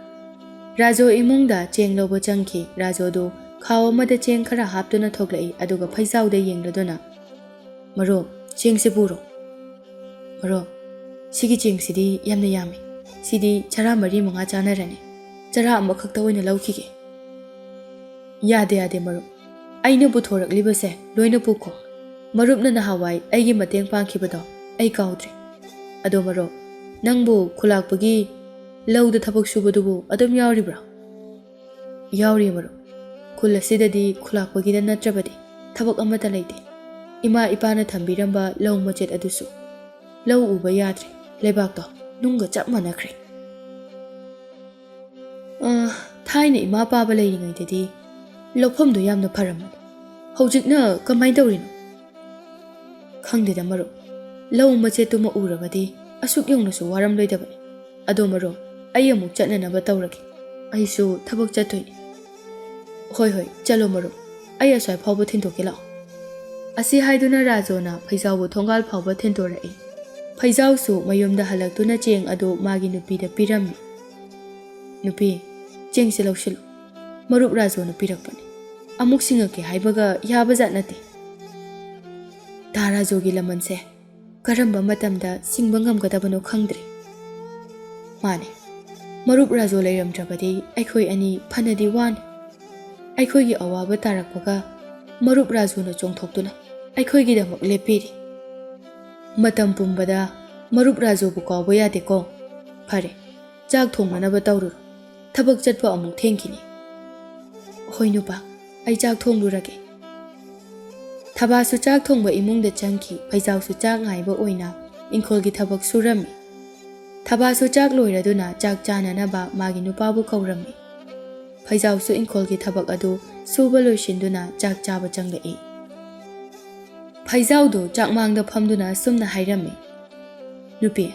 ꯔꯥꯖꯨ ꯏꯃꯨꯡꯗ ꯆꯦꯡ ꯂꯧꯕ ꯆꯪꯈꯤ꯫ ꯔꯥꯖꯨꯗꯨ ꯈꯥꯎ ꯑꯃꯗ ꯆꯦꯡ ꯈꯔ ꯍꯥꯞꯇꯨꯅ ꯊꯣꯛꯂꯛꯏ, ꯑꯗꯨꯒ ꯐꯩꯖꯥꯎꯗ ꯌꯦꯡꯂꯗꯨꯅ, "ꯃꯔꯨꯞ, ꯆꯦꯡꯁꯤ ꯄꯨꯔꯣ꯫" "ꯃꯔꯨꯞ, "ꯁꯤꯒꯤ ꯆꯦꯡꯁꯤꯗꯤ ꯌꯥꯝꯅ ꯌꯥꯝꯃꯤ꯫ ꯁꯤꯗꯤ ꯆꯔꯥ ꯃꯔꯤ ꯃꯉꯥ ꯆꯥꯅꯔꯅꯤ꯫ ꯆꯔꯥ ꯑꯃꯈꯛꯇ ꯑꯣꯏꯅ ꯂꯧꯈꯤꯒꯦ꯫" "ꯌꯥꯗꯦ, ꯌꯥꯗꯦ ꯃꯔꯨꯞ꯫ ꯑꯩꯅ ꯄꯨꯊꯣꯔꯛꯂꯤꯕꯁꯦ ꯂꯣꯏꯅ ꯄꯨꯈꯣ꯫ ꯃꯔꯨꯞꯅ ꯅꯍꯥꯟꯋꯥꯏ ꯑꯩꯒꯤ ꯃꯇꯦꯡ ꯄꯥꯡꯈꯤꯕꯗꯣ ꯑꯩ ꯀꯥꯎꯗ꯭ꯔꯤ꯫ ꯑꯗꯣ ꯃꯔꯨꯞ, ꯅꯪꯕꯨ ꯈꯨꯂꯥꯛꯄꯒꯤ ꯂꯧꯗ ꯊꯕꯛ ꯁꯨꯕꯗꯨꯕꯨ ꯑꯗꯨꯝ ꯌꯥꯎꯔꯤꯕ꯭ꯔꯥ?" "ꯌꯥꯎꯔꯤ ꯃꯔꯨꯞ꯫ ꯈꯨꯜ ꯑꯁꯤꯗꯗꯤ ꯈꯨꯂꯥꯛꯄꯒꯤꯗ ꯅꯠꯇ꯭ꯔꯕꯗꯤ ꯊꯕꯛ ꯑꯃꯠꯇ ꯂꯩꯇꯦ꯫ ꯏꯃꯥ ꯏꯄꯥꯅ ꯊꯝꯕꯤꯔꯝꯕ ꯂꯧ ꯃꯆꯦꯠ ꯑꯗꯨꯁꯨ ꯂꯧ ꯎꯕ ꯌꯥꯗ꯭ꯔꯦ꯫ ꯂꯩꯕꯥꯛꯇꯣ ꯅꯨꯡꯒ ꯆꯞ ꯃꯥꯟꯅꯈ꯭ꯔꯦ꯫" "ꯑ, ꯊꯥꯏꯅ ꯏꯃꯥ ꯄꯥꯕ ꯂꯩꯔꯤꯉꯩꯗꯗꯤ ꯂꯧꯐꯝꯗꯣ ꯌꯥꯝꯅ ꯐꯔꯝꯕꯅꯤ꯫ ꯍꯧꯖꯤꯛꯅ ꯀꯃꯥꯏꯅ ꯇꯧꯔꯤꯅꯣ?" "ꯈꯪꯗꯦꯗ ꯃꯔꯨꯞ, ꯂꯧ ꯃꯆꯦꯠꯇꯨꯃ ꯎꯔꯕꯗꯤ ꯑꯁꯨꯛ ꯌꯧꯅꯁꯨ ꯋꯥꯔꯝꯂꯣꯏꯗꯕꯅꯤ꯫ ꯑꯗꯣ ꯃꯔꯨꯞ, ꯑꯩ ꯑꯃꯨꯛ ꯆꯠꯅꯅꯕ ꯇꯧꯔꯒꯦ꯫ ꯑꯩꯁꯨ ꯊꯕꯛ ꯆꯠꯇꯣꯏꯅꯤ꯫" "ꯍꯣꯏ, ꯍꯣꯏ, ꯆꯠꯂꯣ ꯃꯔꯨꯞ, ꯑꯩ ꯑꯁ꯭ꯋꯥꯏ ꯐꯥꯎꯕ ꯊꯤꯟꯗꯣꯛꯀꯦ ꯂꯥꯛꯑꯣ꯫" ꯑꯁꯤ ꯍꯥꯏꯗꯨꯅ ꯔꯥꯖꯣꯅ ꯐꯩꯖꯥꯎꯕꯨ ꯊꯣꯡꯒꯥꯜ ꯐꯥꯎꯕ ꯊꯤꯟꯗꯣꯔꯛꯏ꯫ ꯐꯩꯖꯥꯎꯁꯨ ꯃꯌꯨꯝꯗ ꯍꯜꯂꯛꯇꯨꯅ ꯆꯦꯡ ꯑꯗꯨ ꯃꯥꯒꯤ ꯅꯨꯄꯤꯗ ꯄꯤꯔꯝꯃꯤ꯫ "ꯅꯨꯄꯤ, ꯆꯦꯡꯁꯦ ꯂꯧꯁꯤꯜꯂꯨ꯫ ꯃꯔꯨꯞ ꯔꯥꯖꯣꯅ ꯄꯤꯔꯛꯄꯅꯤ꯫ ꯑꯃꯨꯛ ꯁꯤꯡꯉꯛꯀꯦ ꯍꯥꯏꯕꯒ ꯌꯥꯕꯖꯥꯠ ꯅꯠꯇꯦ꯫ ꯇꯥ ꯔꯥꯖꯣꯒꯤ ꯂꯃꯟꯁꯦ ꯀꯔꯝꯕ ꯃꯇꯝꯗ ꯁꯤꯡꯕ ꯉꯝꯒꯗꯕꯅꯣ ꯈꯪꯗ꯭ꯔꯦ꯫ ꯃꯥꯅꯦ, ꯃꯔꯨꯞ ꯔꯥꯖꯣ ꯂꯩꯔꯝꯗ꯭ꯔꯕꯗꯤ ꯑꯩꯈꯣꯏ ꯑꯅꯤ ꯐꯅꯗꯤ ꯋꯥꯅꯤ꯫ ꯑꯩꯈꯣꯏꯒꯤ ꯑꯋꯥꯕ ꯇꯥꯔꯛꯄꯒ ꯃꯔꯨꯞ ꯔꯥꯖꯨꯅ ꯆꯣꯡꯊꯣꯛꯇꯨꯅ ꯑꯩꯈꯣꯏꯒꯤꯗꯃꯛ ꯂꯦꯞꯄꯤꯔꯤ꯫ ꯃꯇꯝ ꯄꯨꯝꯕꯗ ꯃꯔꯨꯞ ꯔꯥꯖꯨꯕꯨ ꯀꯥꯎꯕ ꯌꯥꯗꯦꯀꯣ꯫ ꯐꯔꯦ, ꯆꯥꯛ ꯊꯣꯡꯅꯅꯕ ꯇꯧꯔꯨꯔꯣ꯫ ꯊꯕꯛ ꯆꯠꯄ ꯑꯃꯨꯛ ꯊꯦꯡꯈꯤꯅꯤ꯫" "ꯍꯣꯏ ꯅꯨꯄꯥ, ꯑꯩ ꯆꯥꯛ ꯊꯣꯡꯂꯨꯔꯒꯦ꯫" ꯊꯕꯥꯁꯨ ꯆꯥꯛ ꯊꯣꯡꯕ ꯏꯃꯨꯡꯗ ꯆꯪꯈꯤ꯫ ꯐꯩꯖꯥꯎꯁꯨ ꯆꯥꯛ ꯉꯥꯏꯕ ꯑꯣꯏꯅ ꯏꯪꯈꯣꯜꯒꯤ ꯊꯕꯛ ꯁꯨꯔꯝꯃꯤ꯫ ꯊꯕꯥꯁꯨ ꯆꯥꯛ ꯂꯣꯏꯔꯗꯨꯅ ꯆꯥꯛ ꯆꯥꯅꯅꯕ ꯃꯥꯒꯤ ꯅꯨꯄꯥꯕꯨ ꯀꯧꯔꯝꯃꯤ꯫ ꯐꯩꯖꯥꯎꯁꯨ ꯏꯪꯈꯣꯜꯒꯤ ꯊꯕꯛ ꯑꯗꯨ ꯁꯨꯕ ꯂꯣꯏꯁꯤꯟꯗꯨꯅ ꯆꯥꯛ ꯆꯥꯕ ꯆꯪꯂꯛꯏ꯫ ꯐꯩꯖꯥꯎꯗꯨ ꯆꯥꯛꯃꯥꯡꯗ ꯐꯝꯗꯨꯅ ꯑꯁꯨꯝꯅ ꯍꯥꯏꯔꯝꯃꯤ, "ꯅꯨꯄꯤ,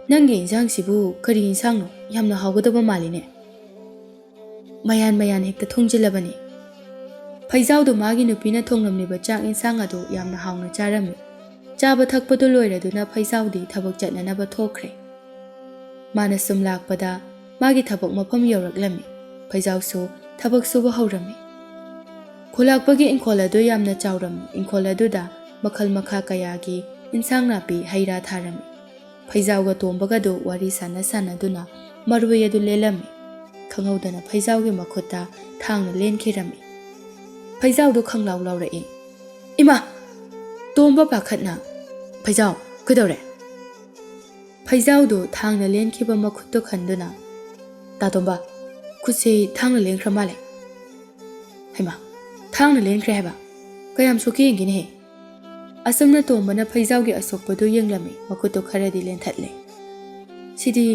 ꯅꯪꯒꯤ ꯏꯟꯁꯥꯡꯁꯤꯕꯨ ꯀꯔꯤ ꯏꯟꯁꯥꯡꯅꯣ? ꯌꯥꯝꯅ ꯍꯥꯎꯒꯗꯕ ꯃꯥꯜꯂꯤꯅꯦ꯫" ꯃꯌꯥꯟ ꯃꯌꯥꯟ ꯍꯦꯛꯇ ꯊꯣꯡꯖꯤꯜꯂꯕꯅꯤ꯫ ꯐꯩꯖꯥꯎꯗꯨ ꯃꯥꯒꯤ ꯅꯨꯄꯤꯅ ꯊꯣꯡꯂꯝꯂꯤꯕ ꯆꯥꯛ ꯏꯟꯁꯥꯡ ꯑꯗꯨ ꯌꯥꯝꯅ ꯍꯥꯎꯅ ꯆꯥꯔꯝꯃꯤ꯫ ꯆꯥꯕ ꯊꯛꯄꯗꯨ ꯂꯣꯏꯔꯗꯨꯅ ꯐꯩꯖꯥꯎꯗꯤ ꯊꯕꯛ ꯆꯠꯅꯅꯕ ꯊꯣꯛꯈ꯭ꯔꯦ꯫ ꯃꯥꯅ ꯁꯨꯝ ꯂꯥꯛꯄꯗ ꯃꯥꯒꯤ ꯊꯕꯛ ꯃꯐꯝ ꯌꯧꯔꯛꯂꯝꯃꯤ꯫ ꯐꯩꯖꯥꯎꯁꯨ ꯊꯕꯛ ꯁꯨꯕ ꯍꯧꯔꯝꯃꯤ꯫ ꯈꯨꯂꯥꯛꯄꯒꯤ ꯏꯪꯈꯣꯜ ꯑꯗꯨ ꯌꯥꯝꯅ ꯆꯥꯎꯔꯝꯃꯤ꯫ ꯏꯪꯈꯣꯜ ꯑꯗꯨꯗ ꯃꯈꯜ ꯃꯈꯥ ꯀꯌꯥꯒꯤ ꯏꯟꯁꯥꯡ ꯅꯥꯄꯤ, ꯍꯩ ꯔꯥ ꯊꯥꯔꯝꯃꯤ꯫ ꯐꯩꯖꯥꯎꯒ ꯇꯣꯝꯕꯒꯗꯨ ꯋꯥꯔꯤ ꯁꯥꯟꯅ ꯁꯥꯟꯅꯗꯨꯅ ꯃꯔꯣꯏ ꯑꯗꯨ ꯂꯦꯜꯂꯝꯃꯤ꯫ ꯈꯪꯍꯧꯗꯅ ꯐꯩꯖꯥꯎꯒꯤ ꯃꯈꯨꯠꯇ ꯊꯥꯡꯅ ꯂꯦꯟꯈꯤꯔꯝꯃꯤ꯫ ꯐꯩꯖꯥꯎꯗꯨ ꯈꯪꯂꯥꯎ ꯂꯥꯎꯔꯛꯏ꯫ "ꯏꯃꯥ!" ꯇꯣꯝꯕ ꯄꯥꯈꯠꯅ, "ꯐꯩꯖꯥꯎ, ꯀꯩꯗꯧꯔꯦ?" ꯐꯩꯖꯥꯎꯗꯨ ꯊꯥꯡꯅ ꯂꯦꯟꯈꯤꯕ ꯃꯈꯨꯠꯇꯨ ꯈꯟꯗꯨꯅ, "ꯇꯥꯇꯣꯝꯕ, ꯈꯨꯠꯁꯦ ꯊꯥꯡꯅ ꯂꯦꯟꯈ꯭ꯔ ꯃꯥꯜꯂꯦ꯫" "ꯍꯩꯃꯥ, ꯊꯥꯡꯅ ꯂꯦꯟꯈ꯭ꯔꯦ ꯍꯥꯏꯕ? ꯀꯌꯥꯝ ꯁꯣꯛꯀꯦ ꯌꯦꯡꯒꯦꯅꯦꯍꯦ?" ꯑꯁꯨꯝꯅ ꯇꯣꯝꯕꯅ ꯐꯩꯖꯥꯎꯒꯤ ꯑꯁꯣꯛꯄꯗꯨ ꯌꯦꯡꯂꯝꯃꯤ, ꯃꯈꯨꯠꯇꯨ ꯈꯔꯗꯤ ꯂꯦꯟꯊꯠꯂꯦ꯫ "ꯁꯤꯗꯤ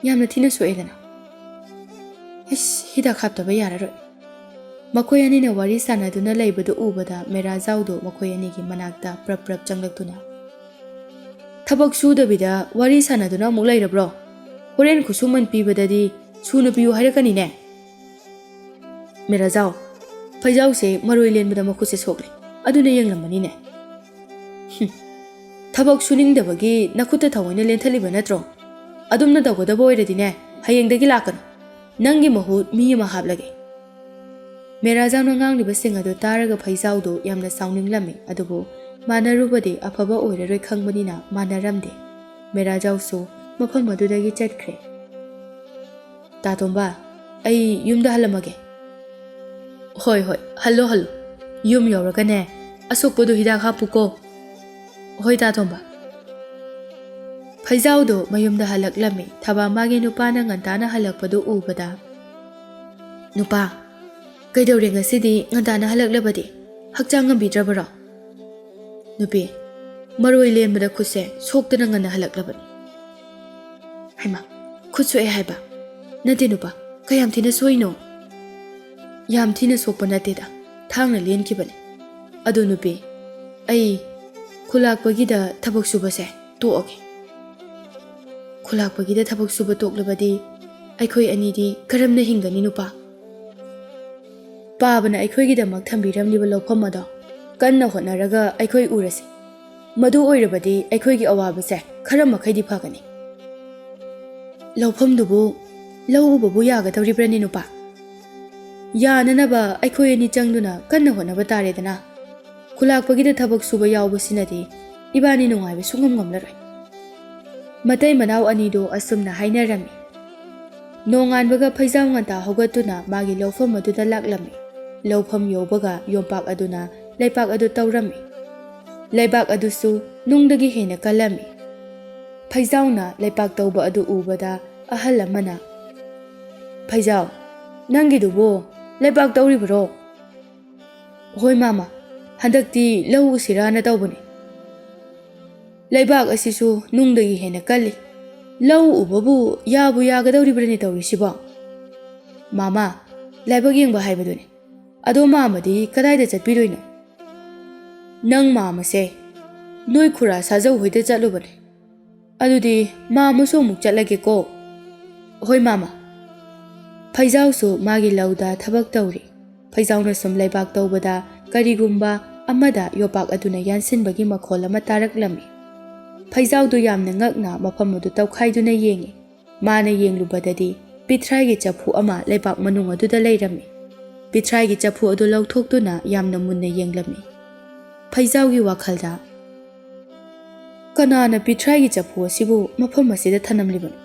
ꯌꯥꯝꯅ ꯊꯤꯅ ꯁꯣꯛꯑꯦꯗꯅ꯫ ꯏꯁ, ꯍꯤꯗꯥꯛ ꯍꯥꯞꯇꯕ ꯌꯥꯔꯔꯣꯏ꯫" ꯃꯈꯣꯏ ꯑꯅꯤꯅ ꯋꯥꯔꯤ ꯁꯥꯟꯅꯗꯨꯅ ꯂꯩꯕꯗꯨ ꯎꯕꯗ ꯃꯦꯔꯥꯖꯥꯎꯗꯨ ꯃꯈꯣꯏ ꯑꯅꯤꯒꯤ ꯃꯅꯥꯛꯇ ꯄ꯭ꯔꯞ ꯄ꯭ꯔꯞ ꯆꯪꯂꯛꯇꯨꯅ, "ꯊꯕꯛ ꯁꯨꯗꯕꯤꯗ ꯋꯥꯔꯤ ꯁꯥꯟꯅꯗꯨꯅ ꯑꯃꯨꯛ ꯂꯩꯔꯕ꯭ꯔꯣ? ꯍꯣꯔꯦꯟ ꯈꯨꯠꯁꯨꯃꯟ ꯄꯤꯕꯗꯗꯤ ꯁꯨꯅ ꯄꯤꯌꯨ ꯍꯥꯏꯔꯛꯀꯅꯤꯅꯦ꯫" "ꯃꯦꯔꯥꯖꯥꯎ, ꯐꯩꯖꯥꯎꯁꯦ ꯃꯔꯣꯏ ꯂꯦꯟꯕꯗ ꯃꯈꯨꯠꯁꯦ ꯁꯣꯛꯂꯦ, ꯑꯗꯨꯅ ꯌꯦꯡꯂꯝꯕꯅꯤꯅꯦ꯫" "ꯍꯨꯝ, ꯊꯕꯛ ꯁꯨꯅꯤꯡꯗꯕꯒꯤ ꯅꯈꯨꯠꯇ ꯊꯑꯣꯏꯅ ꯂꯦꯟꯊꯠꯂꯤꯕ ꯅꯠꯇ꯭ꯔꯣ? ꯑꯗꯨꯝꯅ ꯇꯧꯒꯗꯕ ꯑꯣꯏꯔꯗꯤꯅꯦ, ꯍꯌꯦꯡꯗꯒꯤ ꯂꯥꯛꯀꯅꯨ꯫ ꯅꯪꯒꯤ ꯃꯍꯨꯠ ꯃꯤ ꯑꯃ ꯍꯥꯞꯂꯒꯦ꯫" ꯃꯦꯔꯥꯖꯥꯎꯅ ꯉꯥꯡꯂꯤꯕꯁꯤꯡ ꯑꯗꯨ ꯇꯥꯔꯒ ꯐꯩꯖꯥꯎꯗꯨ ꯌꯥꯝꯅ ꯁꯥꯎꯅꯤꯡꯂꯝꯃꯤ, ꯑꯗꯨꯕꯨ ꯃꯥꯟꯅꯔꯨꯕꯗꯤ ꯑꯐꯕ ꯑꯣꯏꯔꯔꯣꯏ ꯈꯪꯕꯅꯤꯅ ꯃꯥꯟꯅꯔꯝꯗꯦ꯫ ꯃꯦꯔꯥꯖꯥꯎꯁꯨ ꯃꯐꯝ ꯑꯗꯨꯗꯒꯤ ꯆꯠꯈ꯭ꯔꯦ꯫ "ꯇꯥꯇꯣꯝꯕ, ꯑꯩ ꯌꯨꯝꯗ ꯍꯜꯂꯝꯃꯒꯦ꯫" "ꯍꯣꯏ, ꯍꯣꯏ, ꯍꯜꯂꯣ, ꯍꯜꯂꯣ꯫ ꯌꯨꯝ ꯌꯧꯔꯒꯅꯦ, ꯑꯁꯣꯛꯄꯗꯨ ꯍꯤꯗꯥꯛ ꯍꯥꯞꯄꯨꯀꯣ꯫" "ꯍꯣꯏ, ꯇꯥꯇꯣꯝꯕ꯫" ꯐꯩꯖꯥꯎꯗꯣ ꯃꯌꯨꯝꯗ ꯍꯜꯂꯛꯂꯝꯃꯤ꯫ ꯊꯕꯥꯃꯥꯒꯤ ꯅꯨꯄꯥꯅ ꯉꯟꯇꯥꯅ ꯍꯜꯂꯛꯄꯗꯨ ꯎꯕꯗ, "ꯅꯨꯄꯥ, ꯀꯩꯗꯧꯔꯦ ꯉꯁꯤꯗꯤ ꯉꯟꯇꯥꯅ ꯍꯜꯂꯛꯂꯕꯗꯤ? ꯍꯛꯆꯥꯡ ꯉꯝꯕꯤꯗ꯭ꯔꯕꯔꯣ?" "ꯅꯨꯄꯤ, ꯃꯔꯣꯏ ꯂꯦꯟꯕꯗ ꯈꯨꯠꯁꯦ ꯁꯣꯛꯇꯅ ꯉꯟꯅ ꯍꯜꯂꯛꯂꯕꯅꯤ꯫" "ꯍꯩꯃꯥ, ꯈꯨꯠ ꯁꯣꯛꯑꯦ ꯍꯥꯏꯕ? ꯅꯠꯇꯦ ꯅꯨꯄꯥ, ꯀꯌꯥꯝ ꯊꯤꯅ ꯁꯣꯛꯏꯅꯣ?" "ꯌꯥꯝ ꯊꯤꯅ ꯁꯣꯛꯄ ꯅꯠꯇꯦꯗ, ꯊꯥꯡꯅ ꯂꯦꯟꯈꯤꯕꯅꯤ꯫ ꯑꯗꯨ ꯅꯨꯄꯤ, ꯑꯩ ꯈꯨꯂꯥꯛꯄꯒꯤꯗ ꯊꯕꯛ ꯁꯨꯕꯁꯦ ꯇꯣꯛꯑꯒꯦ꯫ ꯈꯨꯂꯥꯛꯄꯒꯤꯗ ꯊꯕꯛ ꯁꯨꯕ ꯇꯣꯛꯂꯕꯗꯤ ꯑꯩꯈꯣꯏ ꯑꯅꯤꯗꯤ ꯀꯔꯝꯅ ꯍꯤꯡꯒꯅꯤ ꯅꯨꯄꯥ? ꯄꯥꯕꯅ ꯑꯩꯈꯣꯏꯒꯤꯗꯃꯛ ꯊꯝꯕꯤꯔꯝꯂꯤꯕ ꯂꯧꯐꯝ ꯑꯗꯣ ꯀꯟꯅ ꯍꯣꯠꯅꯔꯒ ꯑꯩꯈꯣꯏ ꯎꯔꯁꯤ꯫ ꯃꯗꯨ ꯑꯣꯏꯔꯕꯗꯤ ꯑꯩꯈꯣꯏꯒꯤ ꯑꯋꯥꯕꯁꯦ ꯈꯔ ꯃꯈꯩꯗꯤ ꯐꯒꯅꯤ꯫" "ꯂꯧꯐꯝꯗꯨꯕꯨ ꯂꯧ ꯎꯕꯕꯨ ꯌꯥꯒꯗꯧꯔꯤꯕ꯭ꯔꯅꯦ ꯅꯨꯄꯥ? ꯌꯥꯅꯅꯕ ꯑꯩꯈꯣꯏ ꯑꯅꯤ ꯆꯪꯗꯨꯅ ꯀꯟꯅ ꯍꯣꯠꯅꯕ ꯇꯥꯔꯦꯗꯅ꯫ ꯈꯨꯂꯥꯛꯄꯒꯤꯗ ꯊꯕꯛ ꯁꯨꯕ ꯌꯥꯎꯕꯁꯤꯅꯗꯤ ꯏꯕꯥꯅꯤ ꯅꯨꯡꯉꯥꯏꯕ ꯁꯨꯡꯉꯝ ꯉꯝꯂꯔꯣꯏ꯫" ꯃꯇꯩ ꯃꯅꯥꯎ ꯑꯅꯤꯗꯨ ꯑꯁꯨꯝꯅ ꯍꯥꯏꯅꯔꯝꯃꯤ꯫ ꯅꯣꯡꯉꯥꯟꯕꯒ ꯐꯩꯖꯥꯎ ꯉꯟꯇꯥ ꯍꯧꯒꯠꯇꯨꯅ ꯃꯥꯒꯤ ꯂꯧꯐꯝ ꯑꯗꯨꯗ ꯂꯥꯛꯂꯝꯃꯤ꯫ ꯂꯧꯐꯝ ꯌꯧꯕꯒ ꯌꯣꯝꯄꯥꯛ ꯑꯗꯨꯅ ꯂꯩꯄꯥꯛ ꯑꯗꯨ ꯇꯧꯔꯝꯃꯤ꯫ ꯂꯩꯕꯥꯛ ꯑꯗꯨꯁꯨ ꯅꯨꯡꯗꯒꯤ ꯍꯦꯟꯅ ꯀꯜꯂꯝꯃꯤ꯫ ꯐꯩꯖꯥꯎꯅ ꯂꯩꯄꯥꯛ ꯇꯧꯕ ꯑꯗꯨ ꯎꯕꯗ ꯑꯍꯜ ꯑꯃꯅ, "ꯐꯩꯖꯥꯎ, ꯅꯪꯒꯤꯗꯨꯕꯨ ꯂꯩꯕꯥꯛ ꯇꯧꯔꯤꯕꯔꯣ?" "ꯍꯣꯏ ꯃꯥꯃ, ꯍꯟꯗꯛꯇꯤ ꯂꯧ ꯎꯁꯤꯔꯥꯅ ꯇꯧꯕꯅꯤ꯫ ꯂꯩꯕꯥꯛ ꯑꯁꯤꯁꯨ ꯅꯨꯡꯗꯒꯤ ꯍꯦꯟꯅ ꯀꯜꯂꯤ꯫ ꯂꯧ ꯎꯕꯕꯨ ꯌꯥꯕꯨ ꯌꯥꯒꯗꯧꯔꯤꯕ꯭ꯔꯅꯦ ꯇꯧꯔꯤꯁꯤꯕꯣ?" "ꯃꯥꯃ, ꯂꯥꯏꯕꯛ ꯌꯦꯡꯕ ꯍꯥꯏꯕꯗꯨꯅꯤ꯫ ꯑꯗꯣ ꯃꯥꯃꯗꯤ ꯀꯗꯥꯏꯗ ꯆꯠꯄꯤꯗꯣꯏꯅꯣ?" "ꯅꯪ ꯃꯥꯃꯁꯦ ꯅꯣꯏ ꯈꯨꯔꯥ ꯁꯥꯖꯧ ꯍꯣꯏꯗ ꯆꯠꯂꯨꯕꯅꯦ꯫ ꯑꯗꯨꯗꯤ ꯃꯥꯃꯁꯨ ꯑꯃꯨꯛ ꯆꯠꯂꯒꯦꯀꯣ꯫" "ꯍꯣꯏ ꯃꯥꯃ꯫" ꯐꯩꯖꯥꯎꯁꯨ ꯃꯥꯒꯤ ꯂꯧꯗ ꯊꯕꯛ ꯇꯧꯔꯤ꯫ ꯐꯩꯖꯥꯎꯅ ꯁꯨꯝ ꯂꯩꯕꯥꯛ ꯇꯧꯕꯗ ꯀꯔꯤꯒꯨꯝꯕ ꯑꯃꯗ ꯌꯣꯄꯥꯛ ꯑꯗꯨꯅ ꯌꯥꯟꯁꯤꯟꯕꯒꯤ ꯃꯈꯣꯜ ꯑꯃ ꯇꯥꯔꯛꯂꯝꯃꯤ꯫ ꯐꯩꯖꯥꯎꯗꯨ ꯌꯥꯝꯅ ꯉꯛꯅ ꯃꯐꯝ ꯑꯗꯨ ꯇꯧꯈꯥꯏꯗꯨꯅ ꯌꯦꯡꯉꯤ꯫ ꯃꯥꯅ ꯌꯦꯡꯂꯨꯕꯗꯗꯤ ꯄꯤꯊ꯭ꯔꯥꯏꯒꯤ ꯆꯐꯨ ꯑꯃ ꯂꯩꯕꯥꯛ ꯃꯅꯨꯡ ꯑꯗꯨꯗ ꯂꯩꯔꯝꯃꯤ꯫ ꯄꯤꯊ꯭ꯔꯥꯏꯒꯤ ꯆꯐꯨ ꯑꯗꯨ ꯂꯧꯊꯣꯛꯇꯨꯅ ꯌꯥꯝꯅ ꯃꯨꯟꯅ ꯌꯦꯡꯂꯝꯃꯤ꯫ ꯐꯩꯖꯥꯎꯒꯤ ꯋꯥꯈꯜꯗ, "ꯀꯅꯥꯅ ꯄꯤꯊ꯭ꯔꯥꯏꯒꯤ ꯆꯐꯨ ꯑꯁꯤꯕꯨ ꯃꯐꯝ ꯑꯁꯤꯗ ꯊꯅꯝꯂꯤꯕꯅꯣ?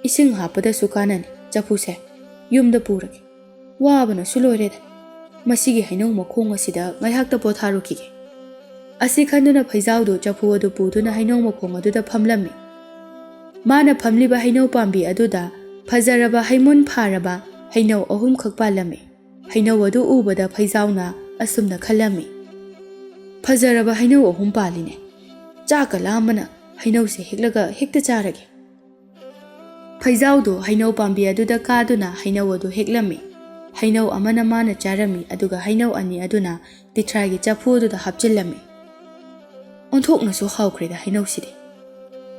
ꯏꯁꯤꯡ ꯍꯥꯞꯄꯗꯁꯨ ꯀꯥꯟꯅꯅꯤ꯫ ꯆꯐꯨꯁꯦ ꯌꯨꯝꯗ ꯄꯨꯔꯒꯦ꯫ ꯋꯥꯕꯅꯁꯨ ꯂꯣꯏꯔꯦꯗ꯫ ꯃꯁꯤꯒꯤ ꯍꯩꯅꯧ ꯃꯈꯣꯡ ꯑꯁꯤꯗ ꯉꯥꯏꯍꯥꯛꯇ ꯄꯣꯊꯥꯔꯨꯈꯤꯒꯦ꯫" ꯑꯁꯤ ꯈꯟꯗꯨꯅ ꯐꯩꯖꯥꯎꯗꯨ ꯆꯐꯨ ꯑꯗꯨ ꯄꯨꯗꯨꯅ ꯍꯩꯅꯧ ꯃꯈꯣꯡ ꯑꯗꯨꯗ ꯐꯝꯂꯝꯃꯤ꯫ ꯃꯥꯅ ꯐꯝꯂꯤꯕ ꯍꯩꯅꯧ ꯄꯥꯝꯕꯤ ꯑꯗꯨꯗ ꯐꯖꯔꯕ ꯍꯩꯃꯨꯟ ꯐꯥꯔꯕ ꯍꯩꯅꯧ ꯑꯍꯨꯝꯈꯛ ꯄꯥꯜꯂꯝꯃꯤ꯫ ꯍꯩꯅꯧ ꯑꯗꯨ ꯎꯕꯗ ꯐꯩꯖꯥꯎꯅ ꯑꯁꯨꯝꯅ ꯈꯜꯂꯝꯃꯤ, "ꯐꯖꯔꯕ ꯍꯩꯅꯧ ꯑꯍꯨꯝ ꯄꯥꯜꯂꯤꯅꯦ꯫ ꯆꯥꯛꯀ ꯂꯥꯝꯕꯅ ꯍꯩꯅꯧꯁꯦ ꯍꯦꯛꯂꯒ ꯍꯦꯛꯇ ꯆꯥꯔꯒꯦ꯫" ꯐꯩꯖꯥꯎꯗꯨ ꯍꯩꯅꯧ ꯄꯥꯝꯕꯤ ꯑꯗꯨꯗ ꯀꯥꯗꯨꯅ ꯍꯩꯅꯧ ꯑꯗꯨ ꯍꯦꯛꯂꯝꯃꯤ꯫ ꯍꯩꯅꯧ ꯑꯃꯅ ꯃꯥꯅ ꯆꯥꯔꯝꯃꯤ, ꯑꯗꯨꯒ ꯍꯩꯅꯧ ꯑꯅꯤ ꯑꯗꯨꯅ ꯄꯤꯊ꯭ꯔꯥꯏꯒꯤ ꯆꯐꯨ ꯑꯗꯨꯗ ꯍꯥꯞꯆꯤꯜꯂꯝꯃꯤ꯫ "ꯑꯣꯟꯊꯣꯛꯅꯁꯨ ꯍꯥꯎꯈ꯭ꯔꯦꯗ ꯍꯩꯅꯧꯁꯤꯗꯤ꯫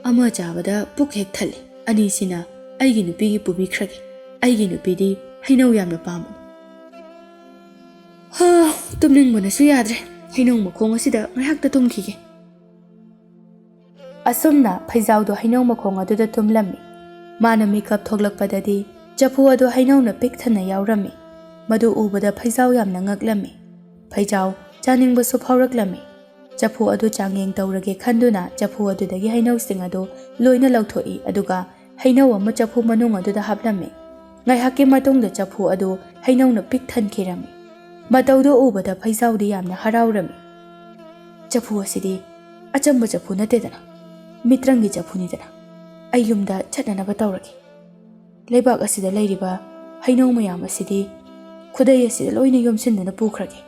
ꯑꯃ ꯆꯥꯕꯗ ꯄꯨꯛ ꯍꯦꯛ ꯊꯜꯂꯦ꯫ ꯑꯅꯤꯁꯤꯅ ꯑꯩꯒꯤ ꯅꯨꯄꯤꯒꯤ ꯄꯨꯕꯤꯈ꯭ꯔꯒꯦ꯫ ꯑꯩꯒꯤ ꯅꯨꯄꯤꯗꯤ ꯍꯩꯅꯧ ꯌꯥꯝꯅ ꯄꯥꯝꯕꯅꯤ꯫ ꯍꯥ, ꯇꯨꯝꯅꯤꯡꯕꯅꯁꯨ ꯌꯥꯗ꯭ꯔꯦ꯫ ꯍꯩꯅꯧ ꯃꯈꯣꯡ ꯑꯁꯤꯗ ꯉꯥꯏꯍꯥꯛꯇ ꯇꯨꯝꯈꯤꯒꯦ꯫" ꯑꯁꯨꯝꯅ ꯐꯩꯖꯥꯎꯗꯣ ꯍꯩꯅꯧ ꯃꯈꯣꯡ ꯑꯗꯨꯗ ꯇꯨꯝꯂꯝꯃꯤ꯫ ꯃꯥꯅ ꯃꯤꯀꯞ ꯊꯣꯛꯂꯛꯄꯗꯗꯤ ꯆꯐꯨ ꯑꯗꯨ ꯍꯩꯅꯧꯅ ꯄꯤꯛ ꯊꯟꯅ ꯌꯥꯎꯔꯝꯃꯤ꯫ ꯃꯗꯨ ꯎꯕꯗ ꯐꯩꯖꯥꯎ ꯌꯥꯝꯅ ꯉꯛꯂꯝꯃꯤ꯫ ꯐꯩꯖꯥꯎ ꯆꯥꯅꯤꯡꯕꯁꯨ ꯐꯥꯎꯔꯛꯂꯝꯃꯤ꯫ ꯆꯐꯨ ꯑꯗꯨ ꯆꯥꯡꯌꯦꯡ ꯇꯧꯔꯒꯦ ꯈꯟꯗꯨꯅ ꯆꯐꯨ ꯑꯗꯨꯗꯒꯤ ꯍꯩꯅꯧꯁꯤꯡ ꯑꯗꯨ ꯂꯣꯏꯅ ꯂꯧꯊꯣꯛꯏ, ꯑꯗꯨꯒ ꯍꯩꯅꯧ ꯑꯃ ꯆꯐꯨ ꯃꯅꯨꯡ ꯑꯗꯨꯗ ꯍꯥꯞꯂꯝꯃꯤ꯫ ꯉꯥꯏꯍꯥꯛꯀꯤ ꯃꯇꯨꯡꯗ ꯆꯐꯨ ꯑꯗꯨ ꯍꯩꯅꯧꯅ ꯄꯤꯛ ꯊꯟꯈꯤꯔꯝꯃꯤ꯫ ꯃꯇꯧꯗꯨ ꯎꯕꯗ ꯐꯩꯖꯥꯎꯗꯤ ꯌꯥꯝꯅ ꯍꯔꯥꯎꯔꯝꯃꯤ꯫ "ꯆꯐꯨ ꯑꯁꯤꯗꯤ ꯑꯆꯝꯕ ꯆꯐꯨ ꯅꯠꯇꯦꯗꯅ, ꯃꯤꯇ꯭ꯔꯪꯒꯤ ꯆꯐꯨꯅꯤꯗꯅ꯫ ꯑꯩ ꯌꯨꯝꯗ ꯆꯠꯅꯅꯕ ꯇꯧꯔꯒꯦ꯫ ꯂꯩꯕꯥꯛ ꯑꯁꯤꯗ ꯂꯩꯔꯤꯕ ꯍꯩꯅꯧ ꯃꯌꯥꯝ ꯑꯁꯤꯗꯤ ꯈꯨꯗꯩ ꯑꯁꯤꯗ ꯂꯣꯏꯅ ꯌꯣꯝꯁꯤꯟꯗꯨꯅ ꯄꯨꯈ꯭ꯔꯒꯦ꯫"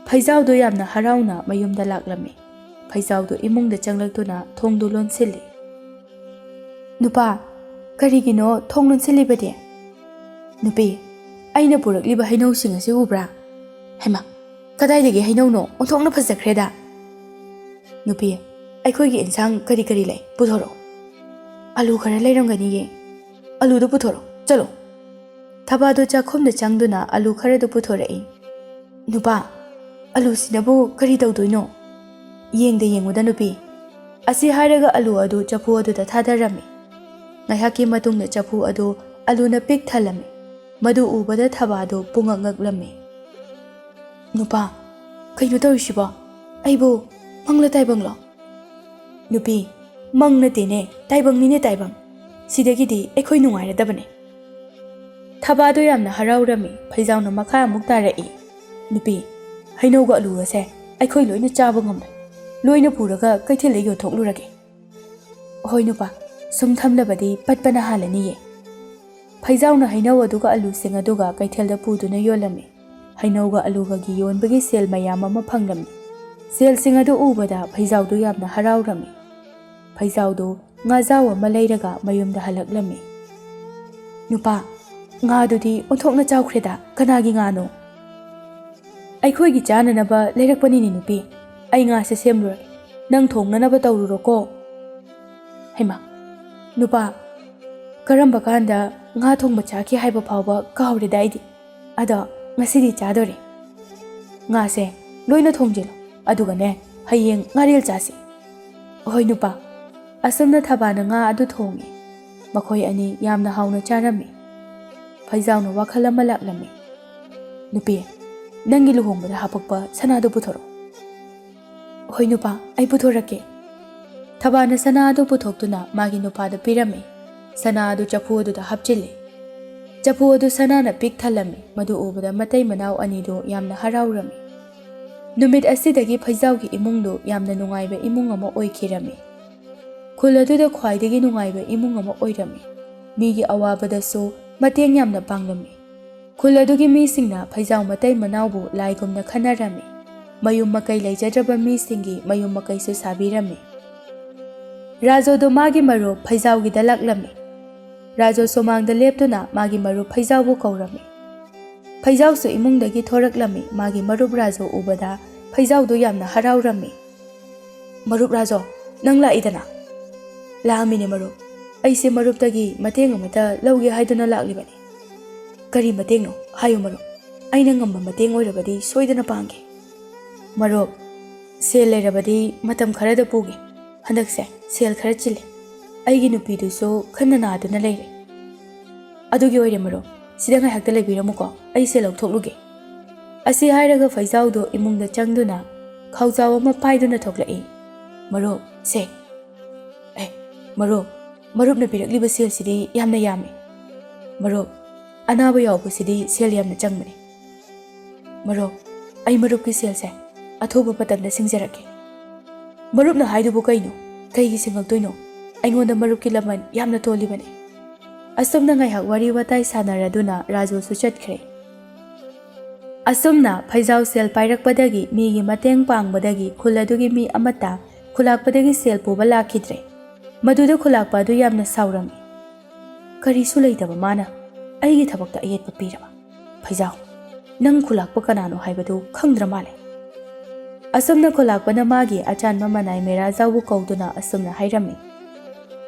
ꯐꯩꯖꯥꯎꯗꯣ ꯌꯥꯝꯅ ꯍꯔꯥꯎꯅ ꯃꯌꯨꯝꯗ ꯂꯥꯛꯂꯝꯃꯤ꯫ ꯐꯩꯖꯥꯎꯗꯣ ꯏꯃꯨꯡꯗ ꯆꯪꯂꯛꯇꯨꯅ ꯊꯣꯡꯗꯨ ꯂꯣꯟꯁꯤꯜꯂꯤ꯫ "ꯅꯨꯄꯥ, ꯀꯔꯤꯒꯤꯅꯣ ꯊꯣꯡ ꯂꯣꯟꯁꯤꯜꯂꯤꯕꯗꯤ?" "ꯅꯨꯄꯤ, ꯑꯩꯅ ꯄꯨꯔꯛꯂꯤꯕ ꯍꯩꯅꯧꯁꯤꯡ ꯑꯁꯤ ꯎꯕ꯭ꯔꯥ? ꯍꯩꯃꯥ, ꯀꯗꯥꯏꯗꯒꯤ ꯍꯩꯅꯧꯅꯣ? ꯑꯣꯟꯊꯣꯛꯅ ꯐꯖꯈ꯭ꯔꯦꯗ!" "ꯅꯨꯄꯤ, ꯑꯩꯈꯣꯏꯒꯤ ꯏꯟꯁꯥꯡ ꯀꯔꯤ ꯀꯔꯤ ꯂꯩ? ꯄꯨꯊꯣꯔꯛꯑꯣ꯫" "ꯑꯂꯨ ꯈꯔ ꯂꯩꯔꯝꯒꯅꯤꯌꯦ꯫" "ꯑꯂꯨꯗꯨ ꯄꯨꯊꯣꯔꯛꯑꯣ, ꯆꯠꯂꯣ꯫" ꯊꯕꯥꯗꯨ ꯆꯥꯛꯈꯨꯝꯗ ꯆꯪꯗꯨꯅ ꯑꯂꯨ ꯈꯔꯗꯨ ꯄꯨꯊꯣꯔꯛꯏ꯫ "ꯅꯨꯄꯥ, ꯑꯂꯨꯁꯤꯅꯕꯨ ꯀꯔꯤ ꯇꯧꯗꯣꯏꯅꯣ? ꯌꯦꯡꯗ ꯌꯦꯡꯉꯨꯗ ꯅꯨꯄꯤ꯫" ꯑꯁꯤ ꯍꯥꯏꯔꯒ ꯑꯂꯨ ꯑꯗꯨ ꯆꯐꯨ ꯑꯗꯨꯗ ꯊꯥꯗꯔꯝꯃꯤ꯫ ꯉꯥꯏꯍꯥꯛꯀꯤ ꯃꯇꯨꯡꯗ ꯆꯐꯨ ꯑꯗꯨ ꯑꯂꯨꯅ ꯄꯤꯛ ꯊꯜꯂꯝꯃꯤ꯫ ꯃꯗꯨ ꯎꯕꯗ ꯊꯕꯥꯗꯨ ꯄꯨꯡꯉꯛ ꯉꯛꯂꯝꯃꯤ꯫ "ꯅꯨꯄꯥ, ꯀꯩꯅꯣ ꯇꯧꯔꯤꯁꯤꯕꯣ? ꯑꯩꯕꯨ ꯃꯪꯂ ꯇꯥꯏꯕꯪꯂꯣ?" "ꯅꯨꯄꯤ, ꯃꯪ ꯅꯠꯇꯦꯅꯦ, ꯇꯥꯏꯕꯪꯅꯤꯅꯦ ꯇꯥꯏꯕꯪ꯫ ꯁꯤꯗꯒꯤꯗꯤ ꯑꯩꯈꯣꯏ ꯅꯨꯡꯉꯥꯏꯔꯗꯕꯅꯦ꯫" ꯊꯕꯥꯗꯣ ꯌꯥꯝꯅ ꯍꯔꯥꯎꯔꯝꯃꯤ꯫ ꯐꯩꯖꯥꯎꯅ ꯃꯈꯥ ꯑꯃꯨꯛ ꯇꯥꯔꯛꯏ꯫ "ꯅꯨꯄꯤ, ꯍꯩꯅꯧꯒ ꯑꯂꯨꯒꯁꯦ ꯑꯩꯈꯣꯏ ꯂꯣꯏꯅ ꯆꯥꯕ ꯉꯝꯂꯣꯏ꯫ ꯂꯣꯏꯅ ꯄꯨꯔꯒ ꯀꯩꯊꯦꯜꯗ ꯌꯣꯟꯊꯣꯛꯂꯨꯔꯒꯦ꯫" "ꯍꯣꯏ ꯅꯨꯄꯥ, ꯁꯨꯝ ꯊꯝꯂꯕꯗꯤ ꯄꯠꯄꯅ ꯍꯥꯜꯂꯅꯤꯌꯦ꯫" ꯐꯩꯖꯥꯎꯅ ꯍꯩꯅꯧ ꯑꯗꯨꯒ ꯑꯂꯨꯁꯤꯡ ꯑꯗꯨꯒ ꯀꯩꯊꯦꯜꯗ ꯄꯨꯗꯨꯅ ꯌꯣꯜꯂꯝꯃꯤ꯫ ꯍꯩꯅꯧꯒ ꯑꯂꯨꯒꯒꯤ ꯌꯣꯟꯕꯒꯤ ꯁꯦꯜ ꯃꯌꯥꯝ ꯑꯃ ꯐꯪꯂꯝꯃꯤ꯫ ꯁꯦꯜꯁꯤꯡ ꯑꯗꯨ ꯎꯕꯗ ꯐꯩꯖꯥꯎꯗꯨ ꯌꯥꯝꯅ ꯍꯔꯥꯎꯔꯝꯃꯤ꯫ ꯐꯩꯖꯥꯎꯗꯨ ꯉꯥꯖꯥꯎ ꯑꯃ ꯂꯩꯔꯒ ꯃꯌꯨꯝꯗ ꯍꯜꯂꯛꯂꯝꯃꯤ꯫ "ꯅꯨꯄꯥ, ꯉꯥꯗꯨꯗꯤ ꯑꯣꯟꯊꯣꯛꯅ ꯆꯥꯎꯈ꯭ꯔꯦꯗ, ꯀꯅꯥꯒꯤ ꯉꯥꯅꯣ?" "ꯑꯩꯈꯣꯏꯒꯤ ꯆꯥꯅꯅꯕ ꯂꯩꯔꯛꯄꯅꯤꯅꯦ ꯅꯨꯄꯤ꯫ ꯑꯩ ꯉꯥꯁꯦ ꯁꯦꯝꯂꯨꯔꯒꯦ, ꯅꯪ ꯊꯣꯡꯅꯅꯕ ꯇꯧꯔꯨꯔꯣꯀꯣ꯫" "ꯍꯩꯃꯥ, ꯅꯨꯄꯥ, ꯀꯔꯝꯕ ꯀꯥꯟꯗ ꯉꯥ ꯊꯣꯡꯕ ꯆꯥꯈꯤ ꯍꯥꯏꯕ ꯐꯥꯎꯕ ꯀꯥꯎꯔꯦꯗ ꯑꯩꯗꯤ꯫ ꯑꯗꯣ ꯉꯁꯤꯗꯤ ꯆꯥꯗꯣꯔꯦ꯫ ꯉꯥꯁꯦ ꯂꯣꯏꯅ ꯊꯣꯡꯖꯤꯜꯂꯣ, ꯑꯗꯨꯒꯅꯦ, ꯍꯌꯦꯡ ꯉꯥꯔꯦꯜ ꯆꯥꯁꯤ꯫" "ꯍꯣꯏ ꯅꯨꯄꯥ꯫" ꯑꯁꯨꯝꯅ ꯊꯕꯥꯅ ꯉꯥ ꯑꯗꯨ ꯊꯣꯡꯉꯤ꯫ ꯃꯈꯣꯏ ꯑꯅꯤ ꯌꯥꯝꯅ ꯍꯥꯎꯅ ꯆꯥꯔꯝꯃꯤ꯫ ꯐꯩꯖꯥꯎꯅ ꯋꯥꯈꯜ ꯑꯃ ꯂꯥꯛꯂꯝꯃꯤ꯫ "ꯅꯨꯄꯤ, ꯅꯪꯒꯤ ꯂꯨꯍꯣꯡꯕꯗ ꯍꯥꯄꯛꯄ ꯁꯅꯥꯗꯨ ꯄꯨꯊꯣꯔꯛꯑꯣ꯫" "ꯍꯣꯏ ꯅꯨꯄꯥ, ꯑꯩ ꯄꯨꯊꯣꯔꯛꯀꯦ"꯫ ꯊꯕꯥꯅ ꯁꯅꯥ ꯑꯗꯨ ꯄꯨꯊꯣꯛꯇꯨꯅ ꯃꯥꯒꯤ ꯅꯨꯄꯥꯗ ꯄꯤꯔꯝꯃꯤ꯫ ꯁꯅꯥ ꯑꯗꯨ ꯆꯐꯨ ꯑꯗꯨꯗ ꯍꯥꯞꯆꯤꯜꯂꯤ꯫ ꯆꯐꯨ ꯑꯗꯨ ꯁꯅꯥꯅ ꯄꯤꯛ ꯊꯜꯂꯝꯃꯤ꯫ ꯃꯗꯨ ꯎꯕꯗ ꯃꯇꯩ ꯃꯅꯥꯎ ꯑꯅꯤꯗꯨ ꯌꯥꯝꯅ ꯍꯔꯥꯎꯔꯝꯃꯤ꯫ ꯅꯨꯃꯤꯠ ꯑꯁꯤꯗꯒꯤ ꯐꯩꯖꯥꯎꯒꯤ ꯏꯃꯨꯡꯗꯨ ꯌꯥꯝꯅ ꯅꯨꯡꯉꯥꯏꯕ ꯏꯃꯨꯡ ꯑꯃ ꯑꯣꯏꯈꯤꯔꯝꯃꯤ꯫ ꯈꯨꯜ ꯑꯗꯨꯗ ꯈ꯭ꯋꯥꯏꯗꯒꯤ ꯅꯨꯡꯉꯥꯏꯕ ꯏꯃꯨꯡ ꯑꯃ ꯑꯣꯏꯔꯝꯃꯤ꯫ ꯃꯤꯒꯤ ꯑꯋꯥꯕꯗꯁꯨ ꯃꯇꯦꯡ ꯌꯥꯝꯅ ꯄꯥꯡꯂꯝꯃꯤ꯫ ꯈꯨꯜ ꯑꯗꯨꯒꯤ ꯃꯤꯁꯤꯡꯅ ꯐꯩꯖꯥꯎ ꯃꯇꯩ ꯃꯅꯥꯎꯕꯨ ꯂꯥꯏꯒꯨꯝꯅ ꯈꯟꯅꯔꯝꯃꯤ꯫ ꯃꯌꯨꯝ ꯃꯀꯩ ꯂꯩꯖꯗ꯭ꯔꯕ ꯃꯤꯁꯤꯡꯒꯤ ꯃꯌꯨꯝ ꯃꯀꯩꯁꯨ ꯁꯥꯕꯤꯔꯝꯃꯤ꯫ ꯔꯥꯖꯣꯗꯣ ꯃꯥꯒꯤ ꯃꯔꯨꯞ ꯐꯩꯖꯥꯎꯒꯤꯗ ꯂꯥꯛꯂꯝꯃꯤ꯫ ꯔꯥꯖꯣ ꯁꯨꯃꯥꯡꯗ ꯂꯦꯞꯇꯨꯅ ꯃꯥꯒꯤ ꯃꯔꯨꯞ ꯐꯩꯖꯥꯎꯕꯨ ꯀꯧꯔꯝꯃꯤ꯫ ꯐꯩꯖꯥꯎꯁꯨ ꯏꯃꯨꯡꯗꯒꯤ ꯊꯣꯔꯛꯂꯝꯃꯤ꯫ ꯃꯥꯒꯤ ꯃꯔꯨꯞ ꯔꯥꯖꯣ ꯎꯕꯗ ꯐꯩꯖꯥꯎꯗꯨ ꯌꯥꯝꯅ ꯍꯔꯥꯎꯔꯝꯃꯤ꯫ "ꯃꯔꯨꯞ ꯔꯥꯖꯣ, ꯅꯪ ꯂꯥꯛꯏꯗꯅ?" "ꯂꯥꯛꯑꯝꯃꯤꯅꯦ ꯃꯔꯨꯞ꯫ ꯑꯩꯁꯦ ꯃꯔꯨꯞꯇꯒꯤ ꯃꯇꯦꯡ ꯑꯃꯇ ꯂꯧꯒꯦ ꯍꯥꯏꯗꯨꯅ ꯂꯥꯛꯂꯤꯕꯅꯤ"꯫ "ꯀꯔꯤ ꯃꯇꯦꯡꯅꯣ? ꯍꯥꯏꯌꯨ ꯃꯔꯨꯞ꯫ ꯑꯩꯅ ꯉꯝꯕ ꯃꯇꯦꯡ ꯑꯣꯏꯔꯕꯗꯤ ꯁꯣꯏꯗꯅ ꯄꯥꯡꯒꯦ"꯫ "ꯃꯔꯨꯞ, ꯁꯦꯜ ꯂꯩꯔꯕꯗꯤ ꯃꯇꯝ ꯈꯔꯗ ꯄꯨꯒꯦ꯫ ꯍꯟꯗꯛꯁꯦ ꯁꯦꯜ ꯈꯔ ꯆꯤꯜꯂꯦ꯫ ꯑꯩꯒꯤ ꯅꯨꯄꯤꯗꯨꯁꯨ ꯀꯟꯅ ꯅꯥꯗꯨꯅ ꯂꯩꯔꯦ"꯫ "ꯑꯗꯨꯒꯤ ꯑꯣꯏꯔꯦ ꯃꯔꯨꯞ, ꯁꯤꯗ ꯉꯥꯏꯍꯥꯛꯇ ꯂꯩꯕꯤꯔꯝꯃꯨꯀꯣ, ꯑꯩ ꯁꯦꯜ ꯂꯧꯊꯣꯛꯂꯨꯒꯦ"꯫ ꯑꯁꯤ ꯍꯥꯏꯔꯒ ꯐꯩꯖꯥꯎꯗꯣ ꯏꯃꯨꯡꯗ ꯆꯪꯗꯨꯅ ꯈꯥꯎꯖꯥꯎ ꯑꯃ ꯄꯥꯏꯗꯨꯅ ꯊꯣꯛꯂꯛꯏ꯫ "ꯃꯔꯨꯞ, ꯁꯦ"꯫ "ꯑꯦ, ꯃꯔꯨꯞ, ꯃꯔꯨꯞꯅ ꯄꯤꯔꯛꯂꯤꯕ ꯁꯦꯜꯁꯤꯗꯤ ꯌꯥꯝꯅ ꯌꯥꯝꯃꯤ꯫ ꯃꯔꯨꯞ, ꯑꯅꯥꯕ ꯌꯥꯎꯕꯁꯤꯗꯤ ꯁꯦꯜ ꯌꯥꯝꯅ ꯆꯪꯕꯅꯤ꯫ ꯃꯔꯨꯞ, ꯑꯩ ꯃꯔꯨꯞꯀꯤ ꯁꯦꯜꯁꯦ ꯑꯊꯨꯕ ꯃꯇꯝꯗ ꯁꯤꯡꯖꯔꯛꯀꯦ"꯫ "ꯃꯔꯨꯞꯅ ꯍꯥꯏꯗꯨꯕꯨ ꯀꯩꯅꯣ? ꯀꯩꯒꯤ ꯁꯤꯡꯉꯛꯇꯣꯏꯅꯣ? ꯑꯩꯉꯣꯟꯗ ꯃꯔꯨꯞꯀꯤ ꯂꯃꯟ ꯌꯥꯝꯅ ꯇꯣꯜꯂꯤꯕꯅꯤ"꯫ ꯑꯁꯨꯝꯅ ꯉꯥꯏꯍꯥꯛ ꯋꯥꯔꯤ ꯋꯥꯇꯥꯏ ꯁꯥꯟꯅꯔꯗꯨꯅ ꯔꯥꯖꯨꯁꯨ ꯆꯠꯈ꯭ꯔꯦ꯫ ꯑꯁꯨꯝꯅ ꯐꯩꯖꯥꯎ ꯁꯦꯜ ꯄꯥꯏꯔꯛꯄꯗꯒꯤ, ꯃꯤꯒꯤ ꯃꯇꯦꯡ ꯄꯥꯡꯕꯗꯒꯤ ꯈꯨꯜ ꯑꯗꯨꯒꯤ ꯃꯤ ꯑꯃꯠꯇ ꯈꯨꯂꯥꯛꯄꯗꯒꯤ ꯁꯦꯜ ꯄꯨꯕ ꯂꯥꯛꯈꯤꯗ꯭ꯔꯦ꯫ ꯃꯗꯨꯗ ꯈꯨꯂꯥꯛꯄ ꯑꯗꯨ ꯌꯥꯝꯅ ꯁꯥꯎꯔꯝꯃꯤ꯫ "ꯀꯔꯤꯁꯨ ꯂꯩꯇꯕ ꯃꯥꯅ ꯑꯩꯒꯤ ꯊꯕꯛꯇ ꯑꯌꯦꯠꯄ ꯄꯤꯔꯕ? ꯐꯩꯖꯥꯎ, ꯅꯪ ꯈꯨꯂꯥꯛꯄ ꯀꯅꯥꯅꯣ ꯍꯥꯏꯕꯗꯨ ꯈꯪꯗ꯭ꯔ ꯃꯥꯜꯂꯦ"꯫ ꯑꯁꯨꯝꯅ ꯈꯨꯂꯥꯛꯄꯅ ꯃꯥꯒꯤ ꯑꯆꯥꯟꯕ ꯃꯅꯥꯏ ꯃꯦꯔꯥꯖꯥꯎꯕꯨ ꯀꯧꯗꯨꯅ ꯑꯁꯨꯝꯅ ꯍꯥꯏꯔꯝꯃꯤ꯫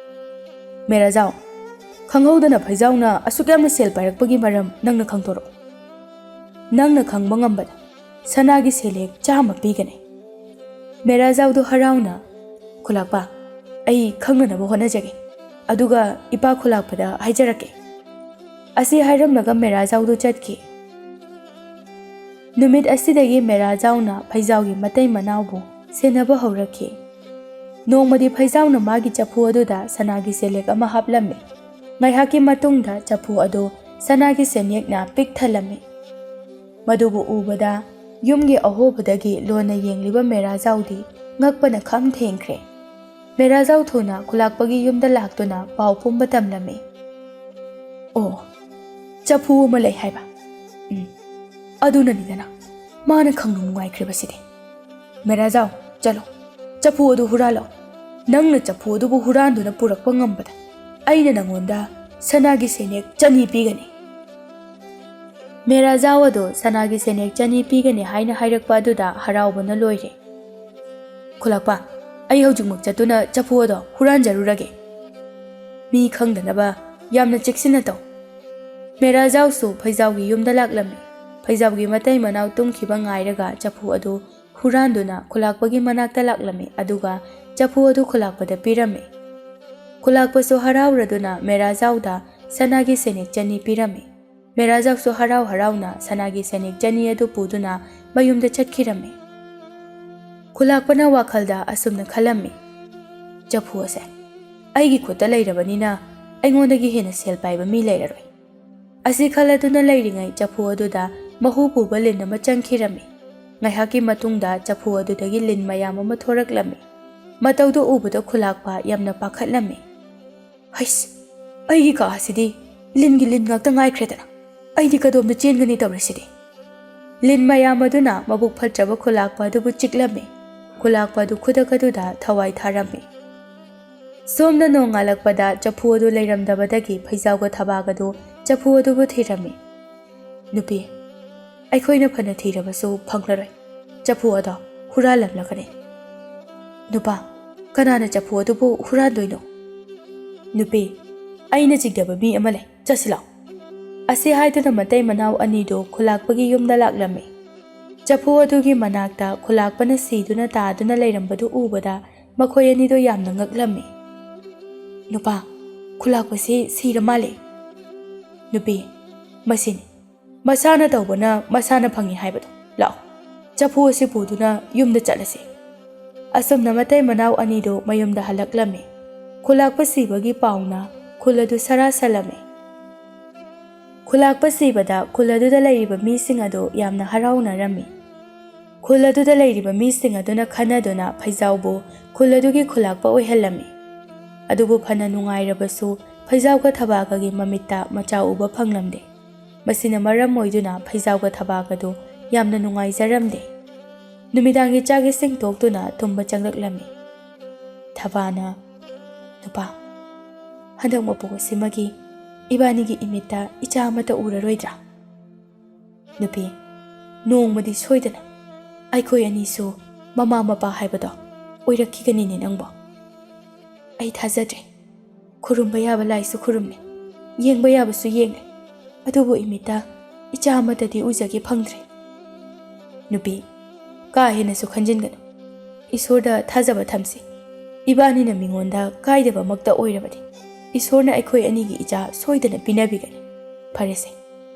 "ꯃꯦꯔꯥꯖꯥꯎ, ꯈꯪꯍꯧꯗꯅ ꯐꯩꯖꯥꯎꯅ ꯑꯁꯨꯛ ꯌꯥꯝꯅ ꯁꯦꯜ ꯄꯥꯏꯔꯛꯄꯒꯤ ꯃꯔꯝ ꯅꯪꯅ ꯈꯪꯗꯣꯔꯛꯎ꯫ ꯅꯪꯅ ꯈꯪꯕ ꯉꯝꯕꯗ ꯁꯅꯥꯒꯤ ꯁꯦꯜꯂꯦꯛ ꯆꯥꯝꯃ ꯄꯤꯒꯅꯤ"꯫ ꯃꯦꯔꯥꯖꯥꯎꯗꯨ ꯍꯔꯥꯎꯅ, "ꯈꯨꯂꯥꯛꯄ, ꯑꯩ ꯈꯪꯅꯅꯕ ꯍꯣꯠꯅꯖꯒꯦ, ꯑꯗꯨꯒ ꯏꯄꯥ ꯈꯨꯂꯥꯛꯄꯗ ꯍꯥꯏꯖꯔꯛꯀꯦ"꯫ ꯑꯁꯤ ꯍꯥꯏꯔꯝꯂꯒ ꯃꯦꯔꯥꯖꯥꯎꯗꯨ ꯆꯠꯈꯤ꯫ ꯅꯨꯃꯤꯠ ꯑꯁꯤꯗꯒꯤ ꯃꯦꯔꯥꯖꯥꯎꯅ ꯐꯩꯖꯥꯎꯒꯤ ꯃꯇꯩ ꯃꯅꯥꯎꯕꯨ ꯁꯦꯟꯅꯕ ꯍꯧꯔꯛꯈꯤ꯫ ꯅꯣꯡꯃꯗꯤ ꯐꯩꯖꯥꯎꯅ ꯃꯥꯒꯤ ꯆꯐꯨ ꯑꯗꯨꯗ ꯁꯅꯥꯒꯤ ꯁꯦꯂꯦꯛ ꯑꯃ ꯍꯥꯞꯂꯝꯃꯤ꯫ ꯉꯥꯏꯍꯥꯛꯀꯤ ꯃꯇꯨꯡꯗ ꯆꯐꯨ ꯑꯗꯨ ꯁꯅꯥꯒꯤ ꯁꯦꯟꯌꯦꯛꯅ ꯄꯤꯛ ꯊꯜꯂꯝꯃꯤ꯫ ꯃꯗꯨꯕꯨ ꯎꯕꯗ ꯌꯨꯝꯒꯤ ꯑꯍꯣꯕꯗꯒꯤ ꯂꯣꯟꯅ ꯌꯦꯡꯂꯤꯕ ꯃꯦꯔꯥꯖꯥꯎꯗꯤ ꯉꯛꯄꯅ ꯈꯝ ꯊꯦꯡꯈ꯭ꯔꯦ꯫ ꯃꯦꯔꯥꯖꯥꯎ ꯊꯨꯅ ꯈꯨꯂꯥꯛꯄꯒꯤ ꯌꯨꯝꯗ ꯂꯥꯛꯇꯨꯅ ꯄꯥꯎ ꯄꯨꯝꯕ ꯇꯝꯂꯝꯃꯤ꯫ "ꯑꯣ, ꯆꯐꯨ ꯑꯃ ꯂꯩ ꯍꯥꯏꯕ? ꯎꯝ, ꯑꯗꯨꯅꯅꯤꯗꯅ ꯃꯥꯅ ꯈꯪꯅꯨꯡ ꯅꯨꯡꯉꯥꯏꯈ꯭ꯔꯤꯕꯁꯤꯗꯤ꯫ ꯃꯦꯔꯥꯖꯥꯎ, ꯆꯠꯂꯣ, ꯆꯐꯨ ꯑꯗꯨ ꯍꯨꯔꯥꯜꯂꯣ꯫ ꯅꯪꯅ ꯆꯐꯨ ꯑꯗꯨꯕꯨ ꯍꯨꯔꯥꯟꯗꯨꯅ ꯄꯨꯔꯛꯄ ꯉꯝꯕꯗ ꯑꯩꯅ ꯅꯉꯣꯟꯗ ꯁꯅꯥꯒꯤ ꯁꯦꯟꯌꯦꯛ ꯆꯅꯤ ꯄꯤꯒꯅꯤ꯫" ꯃꯦꯔꯥꯖꯥꯎ ꯑꯗꯨ ꯁꯅꯥꯒꯤ ꯁꯦꯟꯌꯦꯛ ꯆꯅꯤ ꯄꯤꯒꯅꯤ ꯍꯥꯏꯅ ꯍꯥꯏꯔꯛꯄ ꯑꯗꯨꯗ ꯍꯔꯥꯎꯕꯅ ꯂꯣꯏꯔꯦ꯫ "ꯈꯨꯂꯥꯛꯄ, ꯑꯩ ꯍꯧꯖꯤꯛꯃꯛ ꯆꯠꯇꯨꯅ ꯆꯐꯨ ꯑꯗꯣ ꯍꯨꯔꯥꯟꯖꯔꯨꯔꯒꯦ꯫" "ꯃꯤ ꯈꯪꯗꯅꯕ ꯌꯥꯝꯅ ꯆꯦꯛꯁꯤꯟꯅ ꯇꯧ꯫" ꯃꯦꯔꯥꯖꯥꯎꯁꯨ ꯐꯩꯖꯥꯎꯒꯤ ꯌꯨꯝꯗ ꯂꯥꯛꯂꯝꯃꯤ꯫ ꯐꯩꯖꯥꯎꯒꯤ ꯃꯇꯩ ꯃꯅꯥꯎ ꯇꯨꯝꯈꯤꯕ ꯉꯥꯏꯔꯒ ꯆꯐꯨ ꯑꯗꯨ ꯍꯨꯔꯥꯟꯗꯨꯅ ꯈꯨꯂꯥꯛꯄꯒꯤ ꯃꯅꯥꯛꯇ ꯂꯥꯛꯂꯝꯃꯤ, ꯑꯗꯨꯒ ꯆꯐꯨ ꯑꯗꯨ ꯈꯨꯂꯥꯛꯄꯗ ꯄꯤꯔꯝꯃꯤ꯫ ꯈꯨꯂꯥꯛꯄꯁꯨ ꯍꯔꯥꯎꯔꯗꯨꯅ ꯃꯦꯔꯥꯖꯥꯎꯗ ꯁꯅꯥꯒꯤ ꯁꯦꯟꯌꯦꯛ ꯆꯅꯤ ꯄꯤꯔꯝꯃꯤ꯫ ꯃꯦꯔꯥꯖꯥꯎꯁꯨ ꯍꯔꯥꯎ ꯍꯔꯥꯎꯅ ꯁꯅꯥꯒꯤ ꯁꯦꯟꯌꯦꯛ ꯆꯅꯤ ꯑꯗꯨ ꯄꯨꯗꯨꯅ ꯃꯌꯨꯝꯗ ꯆꯠꯈꯤꯔꯝꯃꯤ꯫ ꯈꯨꯂꯥꯛꯄꯅ ꯋꯥꯈꯜꯗ ꯑꯁꯨꯝꯅ ꯈꯜꯂꯝꯃꯤ, "ꯆꯐꯨ ꯑꯁꯦ ꯑꯩꯒꯤ ꯈꯨꯠꯇ ꯂꯩꯔꯕꯅꯤꯅ ꯑꯩꯉꯣꯟꯗꯒꯤ ꯍꯦꯟꯅ ꯁꯦꯜ ꯄꯥꯏꯕ ꯃꯤ ꯂꯩꯔꯔꯣꯏ꯫" ꯑꯁꯤ ꯈꯜꯂꯗꯨꯅ ꯂꯩꯔꯤꯉꯩ ꯆꯐꯨ ꯑꯗꯨꯗ ꯃꯍꯨ ꯄꯨꯕ ꯂꯤꯟ ꯑꯃ ꯆꯪꯈꯤꯔꯝꯃꯤ꯫ ꯉꯥꯏꯍꯥꯛꯀꯤ ꯃꯇꯨꯡꯗ ꯆꯐꯨ ꯑꯗꯨꯗꯒꯤ ꯂꯤꯟ ꯃꯌꯥꯝ ꯑꯃ ꯊꯣꯔꯛꯂꯝꯃꯤ꯫ ꯃꯇꯧꯗꯨ ꯎꯕꯗ ꯈꯨꯂꯥꯛꯄ ꯌꯥꯝꯅ ꯄꯥꯈꯠꯂꯝꯃꯤ꯫ "ꯍꯩꯁ, ꯑꯩꯒꯤ ꯀꯥ ꯑꯁꯤꯗꯤ ꯂꯤꯟꯒꯤ ꯂꯤꯟ ꯉꯥꯛꯇ ꯉꯥꯏꯈ꯭ꯔꯦꯗꯅ꯫ ꯑꯩꯗꯤ ꯀꯗꯣꯝꯗ ꯆꯦꯟꯒꯅꯤ ꯇꯧꯔꯤꯁꯤꯗꯤ?" ꯂꯤꯟ ꯃꯌꯥꯝ ꯑꯗꯨꯅ ꯃꯕꯨꯛ ꯐꯠꯇ꯭ꯔꯕ ꯈꯨꯂꯥꯛꯄ ꯑꯗꯨꯕꯨ ꯆꯤꯛꯂꯝꯃꯤ꯫ ꯈꯨꯂꯥꯛꯄ ꯑꯗꯨ ꯈꯨꯗꯛ ꯑꯗꯨꯗ ꯊꯋꯥꯏ ꯊꯥꯔꯝꯃꯤ꯫ ꯁꯣꯝꯗ ꯅꯣꯡꯉꯥꯜꯂꯛꯄꯗ ꯆꯐꯨ ꯑꯗꯨ ꯂꯩꯔꯝꯗꯕꯗꯒꯤ ꯐꯩꯖꯥꯎꯒ ꯊꯕꯥꯛ ꯑꯗꯨ ꯆꯐꯨ ꯑꯗꯨꯕꯨ ꯊꯤꯔꯝꯃꯤ꯫ "ꯅꯨꯄꯤ, ꯑꯩꯈꯣꯏꯅ ꯐꯅ ꯊꯤꯔꯕꯁꯨ ꯐꯪꯂꯔꯣꯏ꯫ ꯆꯐꯨ ꯑꯗꯣ ꯍꯨꯔꯥꯜꯂꯝꯂꯒꯅꯤ꯫" "ꯅꯨꯄꯥ, ꯀꯅꯥꯅ ꯆꯐꯨ ꯑꯗꯨꯕꯨ ꯍꯨꯔꯥꯟꯗꯣꯏꯅꯣ?" "ꯅꯨꯄꯤ, ꯑꯩꯅ ꯆꯤꯡꯅꯕ ꯃꯤ ꯑꯃ ꯂꯩ, ꯆꯠꯁꯤ ꯂꯥꯎ꯫" ꯑꯁꯤ ꯍꯥꯏꯗꯨꯅ ꯃꯇꯩ ꯃꯅꯥꯎ ꯑꯅꯤꯗꯨ ꯈꯨꯂꯥꯛꯄꯒꯤ ꯌꯨꯝꯗ ꯂꯥꯛꯂꯝꯃꯤ꯫ ꯆꯐꯨ ꯑꯗꯨꯒꯤ ꯃꯅꯥꯛꯇ ꯈꯨꯂꯥꯛꯄꯅ ꯁꯤꯗꯨꯅ ꯇꯥꯗꯨꯅ ꯂꯩꯔꯝꯕꯗꯨ ꯎꯕꯗ ꯃꯈꯣꯏ ꯑꯅꯤꯗꯨ ꯌꯥꯝꯅ ꯉꯛꯂꯝꯃꯤ꯫ "ꯅꯨꯄꯥ, ꯈꯨꯂꯥꯛꯄꯁꯤ ꯁꯤꯔ ꯃꯥꯜꯂꯦ꯫" "ꯅꯨꯄꯤ, ꯃꯁꯤꯅꯤ ꯃꯁꯥꯅ ꯇꯧꯕꯅ ꯃꯁꯥꯅ ꯐꯪꯉꯤ ꯍꯥꯏꯕꯗꯣ꯫ ꯂꯥꯛꯑꯣ, ꯆꯐꯨ ꯑꯁꯤ ꯄꯨꯗꯨꯅ ꯌꯨꯝꯗ ꯆꯠꯂꯁꯤ꯫ ꯑꯁꯨꯝꯅ ꯃꯇꯩ ꯃꯅꯥꯎ ꯑꯅꯤꯗꯨ ꯃꯌꯨꯝꯗ ꯍꯜꯂꯛꯂꯝꯃꯤ꯫ ꯈꯨꯂꯥꯛꯄ ꯁꯤꯕꯒꯤ ꯄꯥꯎꯅ ꯈꯨꯜ ꯑꯗꯨ ꯁꯔꯥ ꯁꯜꯂꯝꯃꯤ꯫ ꯈꯨꯂꯥꯛꯄ ꯁꯤꯕꯗ ꯈꯨꯜ ꯑꯗꯨꯗ ꯂꯩꯔꯤꯕ ꯃꯤꯁꯤꯡ ꯑꯗꯨ ꯌꯥꯝꯅ ꯍꯔꯥꯎꯅꯔꯝꯃꯤ꯫ ꯈꯨꯜ ꯑꯗꯨꯗ ꯂꯩꯔꯤꯕ ꯃꯤꯁꯤꯡ ꯑꯗꯨꯅ ꯈꯟꯅꯗꯨꯅ ꯐꯩꯖꯥꯎꯕꯨ ꯈꯨꯜ ꯑꯗꯨꯒꯤ ꯈꯨꯂꯥꯛꯄ ꯑꯣꯏꯍꯜꯂꯝꯃꯤ꯫ ꯑꯗꯨꯕꯨ ꯐꯅ ꯅꯨꯡꯉꯥꯏꯔꯕꯁꯨ ꯐꯩꯖꯥꯎꯒ ꯊꯕꯥꯒꯒꯤ ꯃꯃꯤꯠꯇ ꯃꯆꯥ ꯎꯕ ꯐꯪꯂꯝꯗꯦ꯫ ꯃꯁꯤꯅ ꯃꯔꯝ ꯑꯣꯏꯗꯨꯅ ꯐꯩꯖꯥꯎꯒ ꯊꯕꯥꯒꯗꯨ ꯌꯥꯝꯅ ꯅꯨꯡꯉꯥꯏꯖꯔꯝꯗꯦ꯫ ꯅꯨꯃꯤꯗꯥꯡꯒꯤ ꯆꯥꯛ ꯏꯁꯤꯡ ꯇꯣꯛꯇꯨꯅ ꯇꯨꯝꯕ ꯆꯪꯂꯛꯂꯝꯃꯤ꯫ ꯊꯕꯥꯅ, "ꯅꯨꯄꯥ, ꯍꯟꯗꯛ ꯃꯄꯣꯛ ꯑꯁꯤꯃꯒꯤ ꯏꯕꯥꯅꯤꯒꯤ ꯏꯃꯤꯠꯇ ꯏꯆꯥ ꯑꯃꯠꯇ ꯎꯔꯔꯣꯏꯗ꯭ꯔꯥ?" ꯅꯨꯄꯤ, "ꯅꯣꯡꯃꯗꯤ ꯁꯣꯏꯗꯅ ꯑꯩꯈꯣꯏ ꯑꯅꯤꯁꯨ ꯃꯃꯥ ꯃꯄꯥ ꯍꯥꯏꯕꯗꯣ ꯑꯣꯏꯔꯛꯈꯤꯒꯅꯤꯅꯦ ꯅꯪꯕꯣ꯫ ꯑꯩ ꯊꯥꯖꯗ꯭ꯔꯦ꯫ ꯈꯨꯔꯨꯝꯕ ꯌꯥꯕ ꯂꯥꯏꯁꯨ ꯈꯨꯔꯨꯝꯂꯦ, ꯌꯦꯡꯕ ꯌꯥꯕꯁꯨ ꯌꯦꯡꯂꯦ, ꯑꯗꯨꯕꯨ ꯏꯃꯤꯠꯇ ꯏꯆꯥ ꯑꯃꯠꯇꯗꯤ ꯎꯖꯒꯦ ꯐꯪꯗ꯭ꯔꯦ꯫" ꯅꯨꯄꯤ, "ꯀꯥ ꯍꯦꯟꯅꯁꯨ ꯈꯟꯖꯤꯟꯒꯅꯨ꯫ ꯏꯁꯣꯔꯗ ꯊꯥꯖꯕ ꯊꯝꯁꯤ꯫ ꯏꯕꯥꯅꯤꯅ ꯃꯤꯉꯣꯟꯗ ꯀꯥꯏꯗꯕꯃꯛꯇ ꯑꯣꯏꯔꯕꯗꯤ ꯏꯁꯣꯔꯅ ꯑꯩꯈꯣꯏ ꯑꯅꯤꯒꯤ ꯏꯆꯥ ꯁꯣꯏꯗꯅ ꯄꯤꯅꯕꯤꯒꯅꯤ꯫ ꯐꯔꯦꯁꯦ,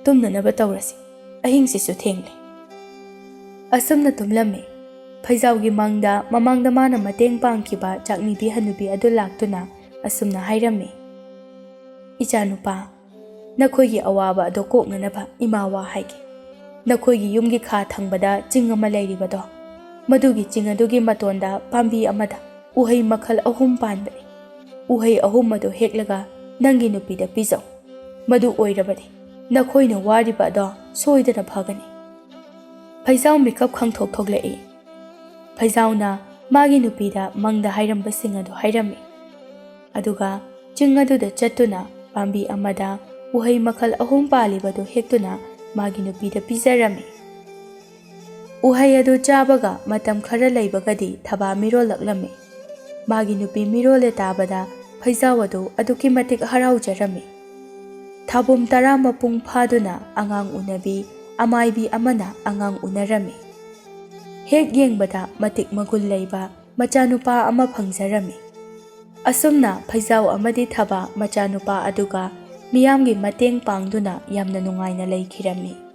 ꯇꯨꯝꯅꯅꯕ ꯇꯧꯔꯁꯤ꯫ ꯑꯍꯤꯡꯁꯤꯁꯨ ꯊꯦꯡꯂꯦ꯫" ꯑꯁꯨꯝꯅ ꯇꯨꯝꯂꯝꯃꯤ꯫ ꯐꯩꯖꯥꯎꯒꯤ ꯃꯪꯗ ꯃꯃꯥꯡꯗ ꯃꯥꯅ ꯃꯇꯦꯡ ꯄꯥꯡꯈꯤꯕ ꯆꯥꯛꯅꯤꯕꯤ ꯍꯅꯨꯕꯤ ꯑꯗꯨ ꯂꯥꯛꯇꯨꯅ ꯑꯁꯨꯝꯅ ꯍꯥꯏꯔꯝꯃꯤ, "ꯏꯆꯥꯅꯨꯄꯥ, ꯅꯈꯣꯏꯒꯤ ꯑꯋꯥꯕ ꯑꯗꯣ ꯀꯣꯛꯅꯅꯕ ꯏꯃꯥ ꯋꯥ ꯍꯥꯏꯒꯦ꯫ ꯅꯈꯣꯏꯒꯤ ꯌꯨꯝꯒꯤ ꯈꯥ ꯊꯪꯕꯗ ꯆꯤꯡ ꯑꯃ ꯂꯩꯔꯤꯕꯗꯣ, ꯃꯗꯨꯒꯤ ꯆꯤꯡ ꯑꯗꯨꯒꯤ ꯃꯇꯣꯟꯗ ꯄꯥꯝꯕꯤ ꯑꯃꯗ ꯎꯍꯩ ꯃꯈꯜ ꯑꯍꯨꯝ ꯄꯥꯟꯕꯅꯤ꯫ ꯎꯍꯩ ꯑꯍꯨꯝ ꯑꯗꯨ ꯍꯦꯛꯂꯒ ꯅꯪꯒꯤ ꯅꯨꯄꯤꯗ ꯄꯤꯖꯧ꯫ ꯃꯗꯨ ꯑꯣꯏꯔꯕꯗꯤ ꯅꯈꯣꯏꯅ ꯋꯥꯔꯤꯕ ꯑꯗꯣ ꯁꯣꯏꯗꯅ ꯐꯒꯅꯤ꯫" ꯐꯩꯖꯥꯎ ꯃꯤꯀꯞ ꯈꯪꯊꯣꯛ ꯊꯣꯛꯂꯛꯏ꯫ ꯐꯩꯖꯥꯎꯅ ꯃꯥꯒꯤ ꯅꯨꯄꯤꯗ ꯃꯪꯗ ꯍꯥꯏꯔꯝꯕꯁꯤꯡ ꯑꯗꯨ ꯍꯥꯏꯔꯝꯃꯤ꯫ ꯑꯗꯨꯒ ꯆꯤꯡ ꯑꯗꯨꯗ ꯆꯠꯇꯨꯅ ꯄꯥꯝꯕꯤ ꯑꯃꯗ ꯎꯍꯩ ꯃꯈꯜ ꯑꯍꯨꯝ ꯄꯥꯜꯂꯤꯕꯗꯨ ꯍꯦꯛꯇꯨꯅ ꯃꯥꯒꯤ ꯅꯨꯄꯤꯗ ꯄꯤꯖꯔꯝꯃꯤ꯫ ꯎꯍꯩ ꯑꯗꯨ ꯆꯥꯕꯒ ꯃꯇꯝ ꯈꯔ ꯂꯩꯕꯒꯗꯤ ꯊꯕꯥ ꯃꯤꯔꯣꯜꯂꯛꯂꯝꯃꯤ꯫ ꯃꯥꯒꯤ ꯅꯨꯄꯤ ꯃꯤꯔꯣꯜꯂꯦ ꯇꯥꯕꯗ ꯐꯩꯖꯥꯎ ꯑꯗꯨ ꯑꯗꯨꯛꯀꯤ ꯃꯇꯤꯛ ꯍꯔꯥꯎꯖꯔꯝꯃꯤ꯫ ꯊꯥꯕꯨꯝ ꯇꯔꯥ ꯃꯄꯨꯡ ꯐꯥꯗꯨꯅ ꯑꯉꯥꯡ ꯎꯅꯕꯤ ꯑꯃꯥꯏꯕꯤ ꯑꯃꯅ ꯑꯉꯥꯡ ꯎꯅꯔꯝꯃꯤ꯫ ꯍꯦꯛ ꯌꯦꯡꯕꯗ ꯃꯇꯤꯛ ꯃꯒꯨꯟ ꯂꯩꯕ ꯃꯆꯥꯅꯨꯄꯥ ꯑꯃ ꯐꯪꯖꯔꯝꯃꯤ꯫ ꯑꯁꯨꯝꯅ ꯐꯩꯖꯥꯎ ꯑꯃꯗꯤ ꯊꯕꯥ ꯃꯆꯥꯅꯨꯄꯥ ꯑꯗꯨꯒ ꯃꯤꯌꯥꯝꯒꯤ ꯃꯇꯦꯡ ꯄꯥꯡꯗꯨꯅ ꯌꯥꯝꯅ ꯅꯨꯡꯉꯥꯏꯅ ꯂꯩꯈꯤꯔꯝꯃꯤ꯫